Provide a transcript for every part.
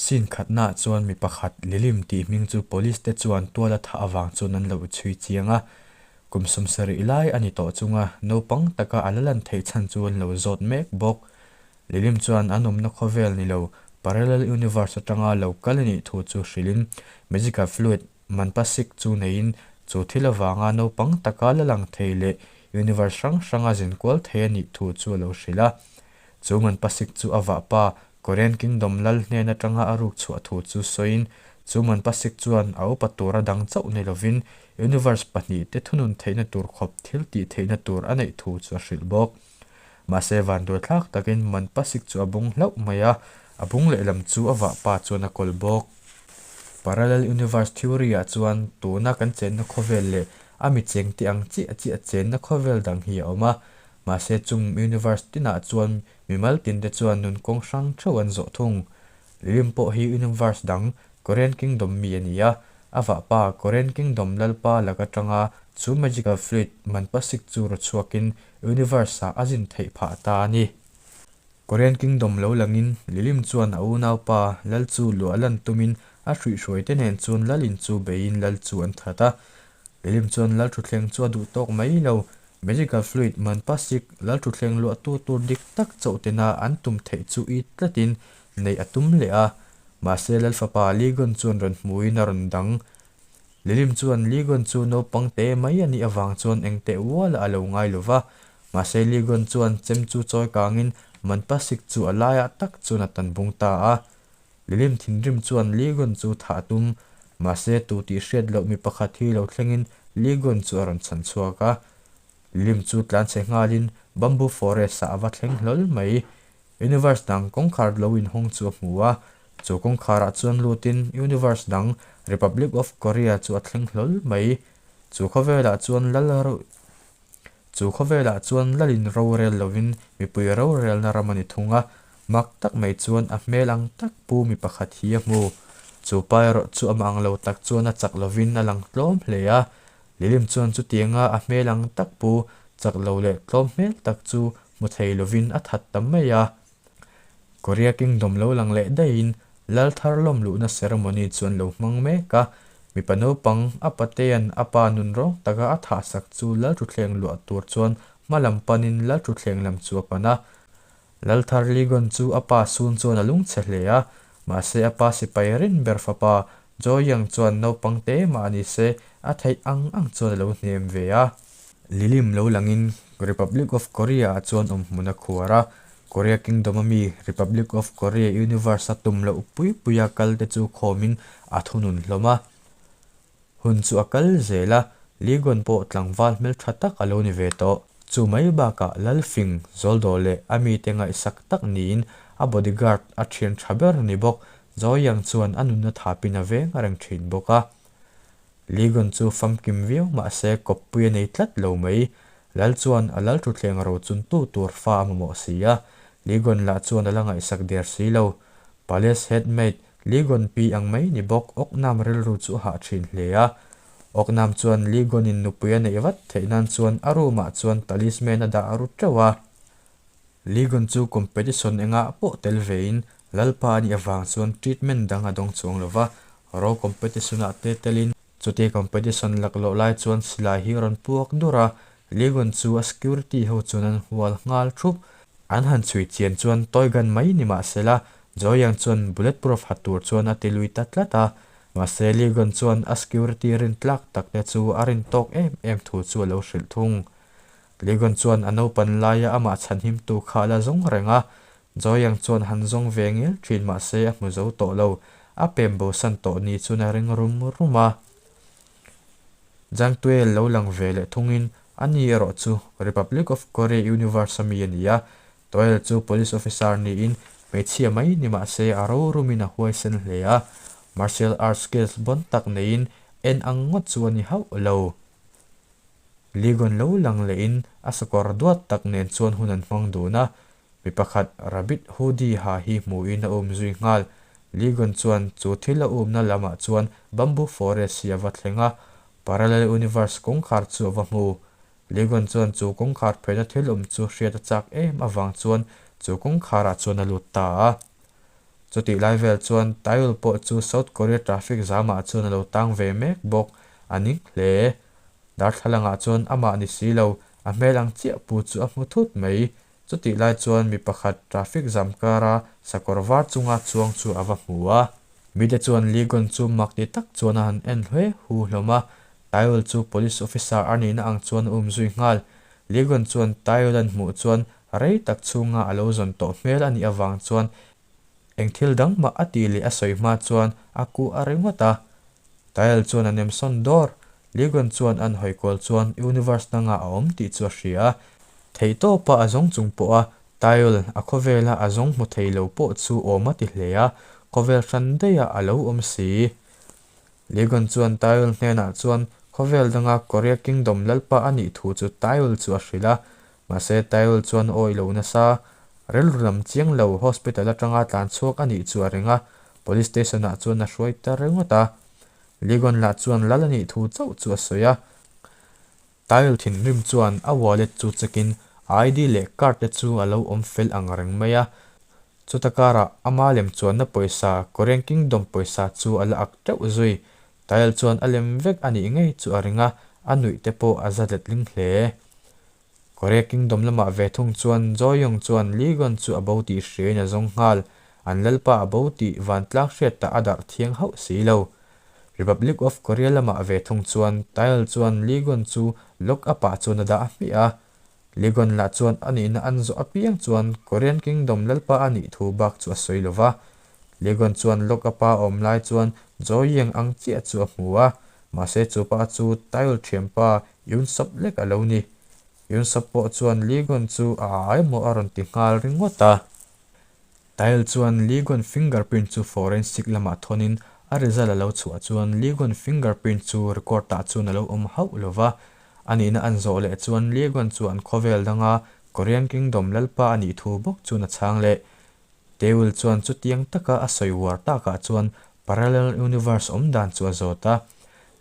Scene khatnaah chuan mi pakhat Lilim tih hming chu police te chuan tual a thah avang chuan an lo chhui chiang a. Kum 70 lai a ni tawh chunga naupang taka a la lan theih chhan chu an lo zawt mek bawk. Lilim chuan an awmna khawvel ni lo parallel universe atanga lo kal a nih thu chu hrilhin magical fluid Manpasik chu neiin chu thil avanga naupang taka la lang thei leh universe hrang hranga zin kual thei a nih thu chu a lo hrilh a. Chu Manpasik chu a vahpa Korean Kingdom lal hnen atanga a ruk chhuah thu chu sawiin chu Manpasik chuan a upa tura dang chauh ni lovin universe pahnihte thunun theihna tur khawp thil tih theihna tur a neih thu chu a hrilh bawk. Mahse vanduaithlak takin Manpasik chu a bung hlauh mai a, a bung lehlam chu a vahpa chuan a kawl bawk. Parallel Universe Theory ah chuan tuna kan chenna khawvel leh a mi chengte ang chiah chiah chenna khawvel dang hi a awm a. Mahse chung universe tinah chuan mimal tinte chuan nun kawng hrang theuh an zawh thung. Lilim pawh hi universe dang Korean Kingdom mi a ni a, a vahpa Korean Kingdom lalpa lak atanga chu magical fluid Manpasik chu raw chhuakin universe-ah a zin theih phah ta a ni. Korean Kingdom lo langin Lilim chuan a unaupa Lal chu luah lan tumin a hruihhruaite nen chuan Lalin chu beiin Lal chu an that a. Lilim chuan Lal thutthleng chu a duh tawk mai lo. Magical fluid man pasik Lal thutthleng luahtu tur dik tak chauh tena an tum theih chu it tlatin neih a tum leh a. Mahse Lal fapa Ligon chuan rawn hmuin a rawn dang. Lilim chuan Ligon chu naupang te mai a nih avang chuan engteh ualah a lo ngai lo va. Mahse Ligon chuan chem chu chawi kangin Manpasik chu a laiah tak chuan a tan bung ta a. Lilim thinrim chuan Ligon chu thah a tum. Mahse tu tih hriat loh mi pakhat hi lo thlengin Ligon chu a rawn chhan chhuak a. Lilim chu tlanchhe nghalin Bamboo Forest-ah a va thleng hlawl mai. Universe dang kawngkhar lo inhawng chu a hmu a, chu kawngkharah chuan lutin Universe dang Republic of Korea chu a thleng hlawl mai. Chu khawvelah chuan lal Chu khawvelah chuan lalin rorel lovin mipui rorelna ram a ni thung a, mak tak mai chuan a hmel ang tak pu mi pakhat hi a hmu. Chu pa erawh chu amah ang lo tak chuan a chak lovin a lang tlawm hle a, Lilim chuan chutianga a hmel ang tak pu chak lo leh tlawm hmel tak chu hmu thei lovin a that ta mai a. Korea Kingdom lo lang leh daihin Lal thar lawm luhna ceremony chu an lo hmang mek a, mipa naupang a patea'n a pa nun rawng taka a thahsak chu Lal Thuthleng luah tur chuan hma lam panin Lal Thuthleng lam chu a pan a. Lal thar Ligon chu a pa sun chuan a lungchhe hle a, mahse a pa sipai rin ber fapa Jo Young chuan naupang te mah ni se a theih ang ang chuan a lo hnem ve a. Lilim lo langin Republic of Korea ah chuan awm hmun a khuar a, Korea Kingdom a mi Republic of Korea Universe a tum loh pui pui a kal te chu khawmin a thunun hlawm a. Hun chu a kal zel a, Ligon pawh tlangval hmeltha tak a lo ni ve tawh. Chu mai bakah Lalfing, Zawldawh leh a mite ngaihsak tak niin a bodyguard a thian tha ber ni bawk Zoyang chuan a nunna thapin a veng reng thin bawk a. Ligon chu famkim viau mahse kawppui a nei tlat lo mai. Lal chuan a lal thuthleng ro chun tu tur fa a mamawh si a, Ligon lah chuan a la ngaihsak der si lo. Palace head maid Ligon pi ang mai ni bawk Oknam rilru chu a hah thin hle a. Oknam chuan Ligon-in nupui a neih vat theih nan chuan a room ah chuan talisman a dah ru teuh a. Ligon chu competition engah pawh tel vein Lalpa a nih avang chuan treatment dang a dawng chuang lo va, ro competition ah te telin Chuti competition laklawh lai chuan silai hi a rawn puak dur a, Ligon chu a security ho chuan an hual nghal thup. An han chhui chian chuan toy gun mai ni mah sela, Joyang chuan bullet proof ha tur chuan a ti lui ta tlat a. Mahse Ligon chuan a security rin tlak tak te chu a rin tawk em em thu chu a lo hrilh thung. Ligon chuan a naupan laia amah chhanhimtu kha a la zawng reng a, Joyang chuan han zawng ve ngel thin mahse a hmu zo tawh lo, a pem bosan tawh ni chuan a ring rum rum a. Jangtuel lo lang ve leh thungin a ni erawh chu Republic of Korea Universe a mi a ni a, Toel chu police officer niin hmeichhia mai ni mahse a ro rumin a huaisen hle a, martial arts skills bon tak neiin en ang ngawt chu a ni hauh lo. Ligon lo lang lehin a sakawr duat tak nen chuan hun an hmang dun a, Mi pakhat Rabbit Hoodie ha hi hmuhin a um zui nghal. Ligon chuan chu thil a umna lamah chuan Bamboo Forest hi a va thleng a, Parallel Universe kawngkhar chu a va hmu. Ligon chuan chu kawngkhar pheina thil awm chu hriat a chak em avang chuan chu kawngkharah chuan a lut ta a. Chutih lai vel chuan Taeul pawh chu South Korea traffic zamah chuan a lo tang ve mek bawk. A ning hle. Darthlalangah chuan amah ni si lo, a hmel ang chiah pu chu a hmu thut mai. Chutih lai chuan mi pakhat traffic zam kara sakawr var chunga chuang chu a va hmu a. Mite chuan Lee Gon chu mak ti tak chuan a han en hle hu hlawm a. Taeul chu police officer a nihna ang chuan a um zui nghal. Lee Gon chuan Taeul an hmuh chuan rei tak chhunga a lo zawn tawh hmel a nih avang chuan eng thil dang mah a tih leh a sawi hma chuan a kuh a ringawt a. Taeul chuan a nem sawn dawr. Lee Gon chuan an hawi kual chuan universe dangah a awm tih chu a hria a. Theihtawpa a zawng chung pawha Taeul a khawvela a zawng hmu thei lo pawh chu awm a ti hle a, khawvel hran daihah a lo awm si. Legon chuan Taeul hnenah chuan khawvel danga Korea Kingdom lalpa a nih thu chu Taeul chu a hrilh a, mahse Taeul chuan awi lo nasa, rilru lam chiang lo hospital atanga tlan chhuak a nih chu a ring a, police station ah chuan a hruai ta ringawt a. Legon lah chuan lal a nih thu chauh chu a sawi a. Taeul thinrim chuan a wallet chu check in a ID leh card te chu a lo awm fel ang reng mai a, Chuta karah ama lem chuanna pawisa, Korean Kingdom pawisa chu a la ak teuh zui. Tael chuan a lem vek a nih ngei chu a ring a, a nuih te pawh a za letling hle. Korea Kingdom lamah ve thung chuan Joyoung chuan Lee Gon chu a bo tih hriain a zawng nghal. An lalpa a bo tih vantlang hriatah a darh thiang hauh si lo. Republic of Korea lamah ve thung chuan Tael chuan Lee Gon chu lock up ah chuan a dah hmiah a. Legon lah chuan a nihna an zawh apiang chuan Korean Kingdom lalpa a nih thu bak chu a sawi lo va. Legon chuan Lok a pa awm lai chuan Joyeng ang chiah chu a hmu a, mahse chu pa chu Taeul thianpa Yoon Sop lek a lo ni. Yoon Sop pawh chuan Legon chu a a emaw a rawn ti nghal ringawt a. Taeul chuan Legon fingerprint chu forensic lamah thawnin a result a lo chhuah chuan Legon fingerprint chu record ah chuan a lo awm hauh lo va. A nihna an zawh leh chuan Legon chu an khawvel danga Korean Kingdom lalpa a nih thu bawk chuan a chhang leh. Taeul chuan chutiang taka a sawi uar takah chuan parallel universe awm dan chu a zawt a.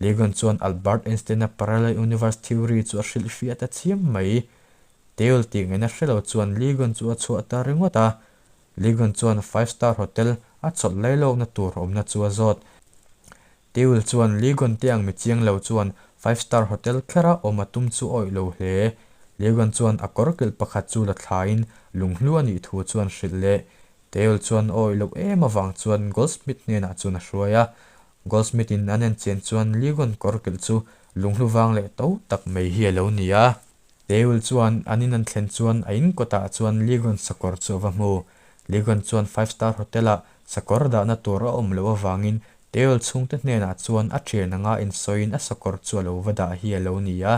Legon chuan Albert Einstein-a parallel universe theory chu a hrilhfiah ta chiam mai. Taeul tih ngaihna hre lo chuan Ligon chu a chhuah ta ringawt a. Ligon chuan Five Star Hotel a chawlh lailawkna tur awmna chu a zawt. Taeul chuan Ligon te ang mi chiang lo chuan Five Star Hotel khera awm a tum chu awih lo hle. Ligon chuan a kawr kilh pakhat chu la thlain lunghlu a nih thu chuan hrilh leh. Taeul chuan awih loh em avang chuan Goldsmith hnenah chuan a hruai a. Goldsmith in an enchian chuan Ligon kawr kilh chu lunghlu vang leh to tak mai hi a lo ni a. Taeul chuan an in an thlen chuan a in kawtah chuan Ligon sakawr chu a va hmu. Ligon chuan Five Star Hotel-ah sakawr dahna tur a awm loh avangin Taeul chhungte hnenah chuan a thian anga insawiin a sakawr chu a lo va dah hi a lo ni a.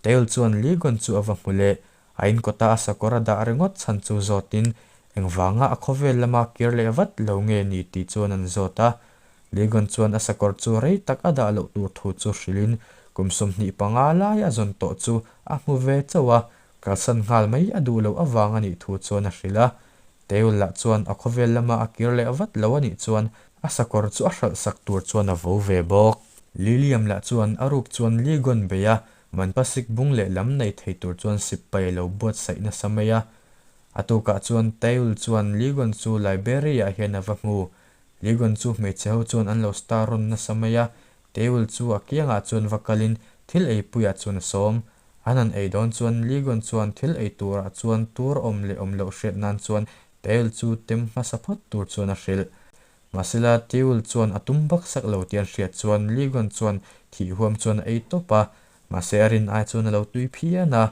Taeul chuan Ligon chu a va hmu leh. A in kawta a sakawr a dah ringawt chhan chu zawtin engvanga a khawvel lama kir leh vat lo nge ni tih chuan an zawt a. Legon chuan a sakawr chu rei tak a dah loh tur thu chu hrilhin kum 25 lai a zawn tawh chu a hmu ve chauh a, kalsan nghal mai a duh loh avang a nih thu chuan a hrilh a. Taeul lah chuan a khawvel lama a kir leh vat lo a nih chuan a sakawr chu a hralh sak tur chuan a vo ve bawk. Lilium lah chuan a ruk chuan Legon bei a, Manpasik bung leh lam nei thei tur chuan sipai a lo buatsaih nasa mai a. A tukah chuan Taeul chuan Legon chu library-ah hian a va hmu. Ligon chu hmeichhe ho chuan an lo star rawn nasa mai a, Taeul chu a kiangah chuan va kalin thil eipuiah chuan a sawm. An han ei dawn chuan Ligon chuan thil ei turah chuan tur awm leh awm loh hriat nan chuan Taeul chu tem hmasa phawt tur chuan a hrilh. Mahsela Taeul chuan a tum bak sak lo tih an hriat chuan Ligon chuan thih huam chuan a ei tawp a, mahse a rin ai chuan a lo tui phian a.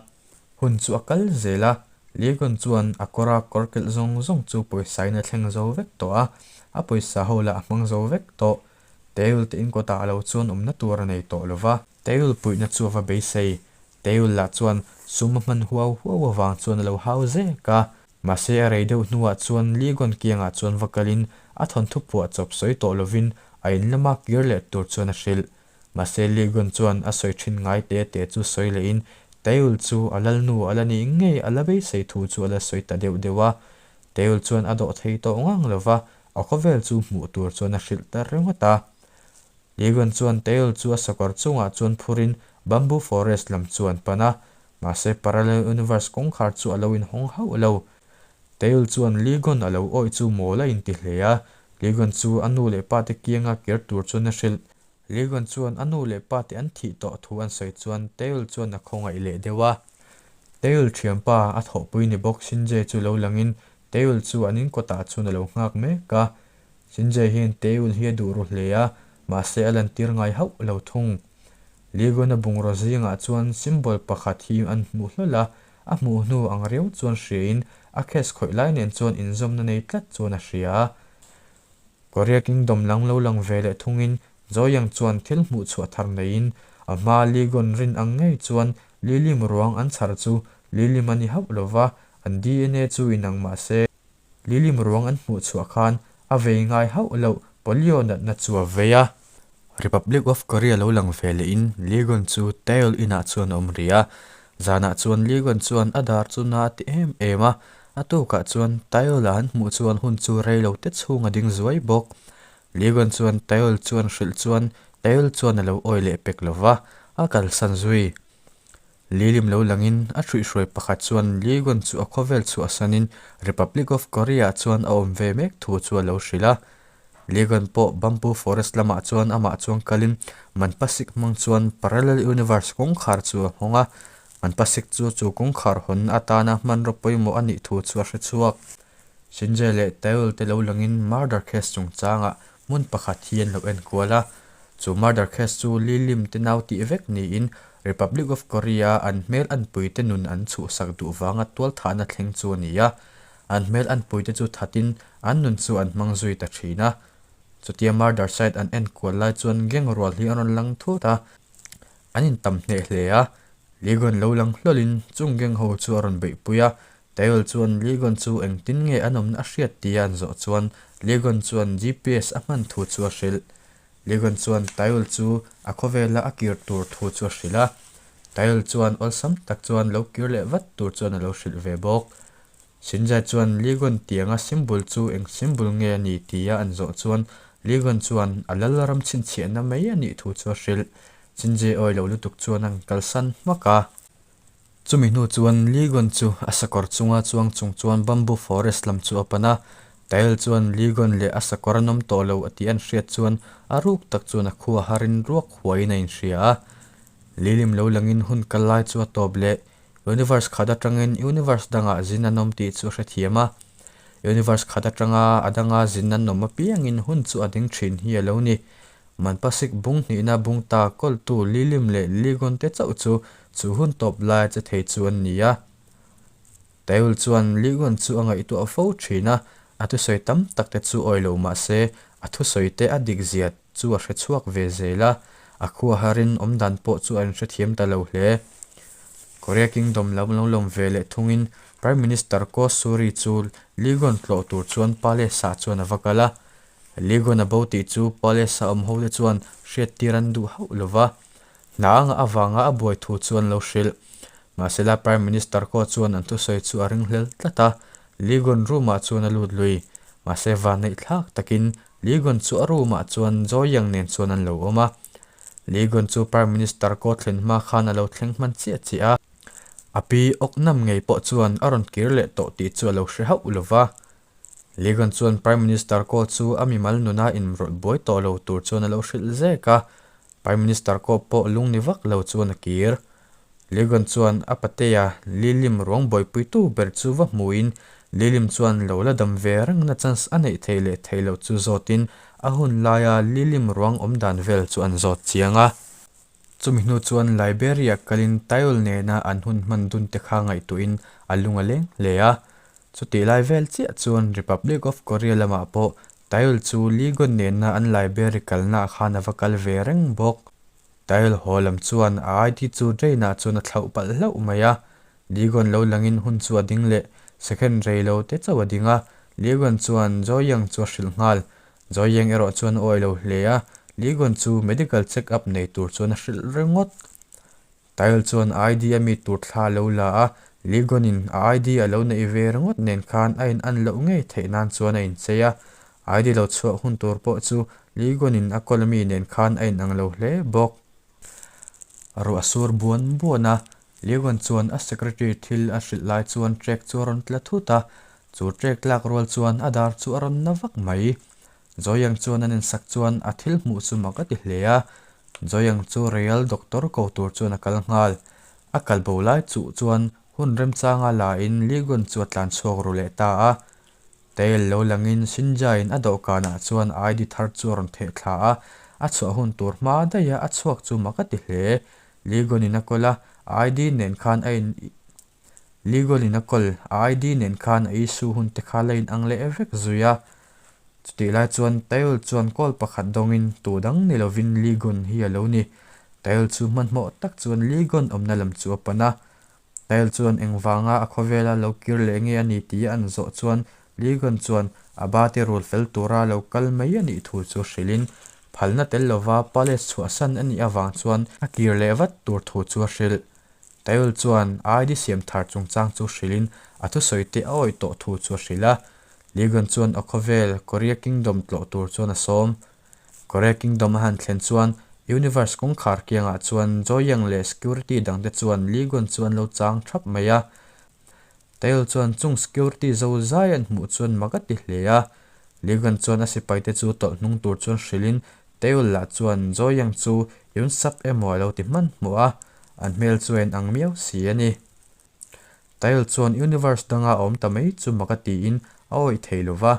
Hun chu a kal zel a, Legon chuan a kawra kawr kelh zawng zawng chu pawisa in a thleng zo vek tawh a, a pawisa ho lah a hmang zo vek tawh. Taeul te in kawtah lo chuan awmna tur a nei tawh lo va. Taeul puihna chu a va beisei. Taeul lah chuan sum a hman huau huau avang chuan a lo hau zek a. Mahse a rei deuh hnuah chuan Legon kiangah chuan va kalin a thawnthu phuah chawp sawi tawh lovin a in lama kir leh tur chuan a hrilh. Mahse Ligon chuan a sawi thin ngai te te chu sawi lehin Taeul chu a lalnu a la nih ngei a la beisei thu chu a la sawi ta deuh deuh a. Taeul chuan a dawh thei tawh ngang lo va, a khawvel chu hmuh tur chuan a hrilh ta ringawt a. Ligon chuan Taeul chu a sakawr chungah chuan phurin Bamboo Forest lam chu an pan a, mahse Parallel Universe kawngkhar chu a lo inhawng hauh lo. Taeul chuan Ligon a lo awih chu mawl a inti hle a, Ligon chu a nu leh pa te kianga kir tur chuan a hrilh. Ligon chuan a nu leh pa te an thih tawh thu an sawi chuan Taeul chuan a khawngaih leh deuh a. Taeul thianpa a thawhpui ni bawk Shinjae chu lo langin Taeul chu an inkawtah chuan a lo nghak mek a. Shinjae hian Taeul hi a duh ru hle a, mahse a lantir ngai hauh lo thung. Ligon-a bungraw zingah chuan symbol pakhat hi an hmuh hlawl a, a hmuh hnu ang riau chuan hriain a case khawih lai nen chuan inzawmna nei tlat chuan a hria a. Korea Kingdom lam lo lang ve leh thungin Joyang chuan thil hmuh chhuah thar neiin a hma Ligon rin ang ngei chuan Lilim ruang an chhar chu Lilim a ni hauh lo va, an DNA chu inang mah se Lilim ruang an hmuh chhuah khan a vei ngai hauh loh polio natna chu a vei a. Republic of Korea lo lang ve lehin Ligon chu Taeul inah chuan a awm rih a, Zanah chuan Ligon chuan a dar chu na a ti em em a, a tukah chuan Taeul-a an hmuh chuan hun chu rei lo te chhung a ding zuai bawk. Ligon chuan Taeul chuan hrilh chuan Taeul chuan a lo awi leh pek lo va, a kalsan zui. Lilim lo langin a hruihhruai pakhat chuan Ligon chu a khawvel chhuahsanin Republic of Korea-ah chuan a awm ve mek thu chu a lo hrilh a. Legon pawh Bamboo Forest lamah chuan amah chuan kalin Manpasik hmang chuan Parallel Universe kawngkhar chu a hawng a, Manpasik chu chu kawngkhar hawn atana hmanraw pawimawh a nih thu chu a hre chhuak. Shinjae leh Taeul te lo langin murder case chungchangah hmun pakhat hi an lo enkual a, chu murder case chu Lee Lim te nau tih vek niin Republic of Korea an hmel anpuite nun an chhuhsak duh vanga tualthahna thleng chu a ni a, An hmel an puite chu thatin an nun chu an hmang zui ta thin a. Chutia murder site an en kual lai chuan gang rual hi an rawn lang thut a, an intam hneh hle a. Ligon lo lang hlawlin chung gang ho chu a rawn beihpui a. Taeul chuan Ligon chu engtin nge an awmna a hriat tia an zawh chuan Ligon chuan GPS a hman thu chu a hrilh. Ligon chuan Taeul chu a khawvela a kir tur thu chu a hrilh a. Taeul chuan awlsam tak chuan lo kir leh vat tur chuan a lo hrilh ve bawk. Shinjai chuan Ligon tianga symbol chu eng symbol nge a ni tia an zawh chuan Ligon chuan a lal ram chhinchhiahna mai a nih thu chu a hrilh. Shinjai awi lo lutuk chuan an kalsan hmak a. Chumi hnu chuan Ligon chu a sakawr chunga chuang chung chuan bamboo forest lam chu a pan a. Tael chuan Ligon leh a sakawr an awm tawh lo a tih an hriat chuan a ruk tak chuan a khua harin ruak huaiin a inhria a. Lilim lo langin hun kal lai chu a tawp leh. Universe khat atangin universe dangah zin an awm tih chu a hrethiam a. Universe khat atanga a danga zin an awm apiangin hun chu a ding thin hi a lo ni. Manpasik bung hnihna bung ta kawltu Lilim leh Ligon te chauh chu chu hun tawp laia che thei chu an ni a. Taeul chuan Ligon chu a ngaihtuah fo thin a, a thusawi tam tak te chu awi lo mah se a thusawi te a dik zia chu a hre chhuak ve zel a, a khua harin awm dan pawh chu a inhrethiam ta lo hle. Korea Kingdom lo lo lawm ve leh thungin Prime Minister Ko Suri chu Ligon tlawh tur chuan Palace-ah chuan a va kal a. Ligon a bo tih chu Palace-a awm hote chuan hriattir an duh hauh lo va, hna anga avanga a buai thu chu an lo hrilh. Mahsela Prime Minister Ko chuan an thusawi chu a ringhlel tlat a, Ligon room-ah chuan a lut lui. Mahse vanneih thlak takin Ligon chu a room-ah chuan Joyang nen chuan an lo awm a. Ligon chu Prime Minister Ko thlen hma khan a lo thleng hman chiah chiah a. A pi Oknam ngei pawh chuan a rawn kir leh tawh tih chu a lo hre hauh lo va. Ligon chuan Prime Minister Ko chu a mimal nuna inrawlh buai tawh lo tur chuan a lo hrilh zek a. Prime Minister Ko pawh lungni vak lo chuan a kir. Ligon chuan a patea Lilim ruang buaipuitu ber chu va hmuhin Lilim chuan lo la dam ve rengna chance a neih theih leh theih loh chu zawtin a hun laia Lilim ruang awm dan vel chu an zawt chiang a. Chumi hnu chuan Liberia kalin Taeul nena an hun hman dun te kha ngaihtuahin a lung a leng hle a. Chutih lai vel chiah chuan Republic of Korea lamah pawh Taeul chu Ligon nena an Liberia kalnaah khan a va kal ve reng bawk. Tail haw lam chuan a ID chu drain ah chuan a thlauh palh hlauh mai a, Ligon lo langin hun chu a ding leh, second rei lo te chauh a ding a, Ligon chuan Joyang chu a hrilh nghal. Joyang erawh chuan a awi lo hle a, Ligon chu medical check up nei tur chuan a hrilh ringawt. Tail chuan a ID a mi tur thla a lo la a, Ligon in a ID a lo neih ve ringawt nen khan a in an loh ngei theih nan chuan a inchei a, ID lo chhuah hun tur pawh chu Ligon-in a kawl ami nen khan a inang lo hle bawk. Ruah sur buan buan a, Ligon chuan a secretary thil a hrilh lai chuan track chu a rawn tla thut a. Chu trek tlak rual chuan a dar chu a rawn na vak mai. Joyang chuan an insak chuan a thil hmuh chu mak a ti hle a. Joyang chu Royal Doctor ko tur chuan a kal nghal. A kal bo lai chuh chuan hun remchanga la in Ligon chu a tlan chhuak ru leh ta a. Tail lo langin Shinja-in a dawhkanah chuan ID thar chu a rawn theh thla a, a chhuah hun tur hma daih a a chhuak chu mak a ti hle. Ligon-in a kawl a, a ID nen khan a in Ligon-in a kawl, a ID nen khan a issue hun te kha la in ang leh vek zui a. Chutih lai chuan Tail chuan call pakhat dawngin tu dang ni lovin Ligon hi a lo ni. Tail chu hmanhmawh tak chuan Ligon awmna lam chu a pan a. Tail chuan engvanga a khawvela lo kir leh nge a ni tih an zawh chuan Ligon chuan a bate rul fel tura lo kal mai a nih thu chu hrilhin phalna tel lova palace chhuahsan a nih avang chuan a kir leh vat tur thu chu a hrilh. Tail chuan a ID siam thar chungchang chu hrilhin a thusawi te a awih tawh thu chu a hrilh a. Ligon chuan a khawvel Korea Kingdom tlawh tur chuan a sawm. Korea Kingdom a han thlen chuan Universe kawngkhar kiangah chuan Joyang leh security dangte chuan Ligon chu an lo chang thap mai a. Taeyeol chuan chung security zo zai an hmuh chuan mak a ti hle a. Ligon chuan a sipaite chu tawlh hnung tur chuan hrilhin Taeyeol lah chuan Joyang chu Yoon Sap emaw a lo ti hmanhmawh a, an hmel chu a inang miau si a ni. Taeyeol chuan universe danga a awm ta mai chu mak a tiin a awih thei lo va.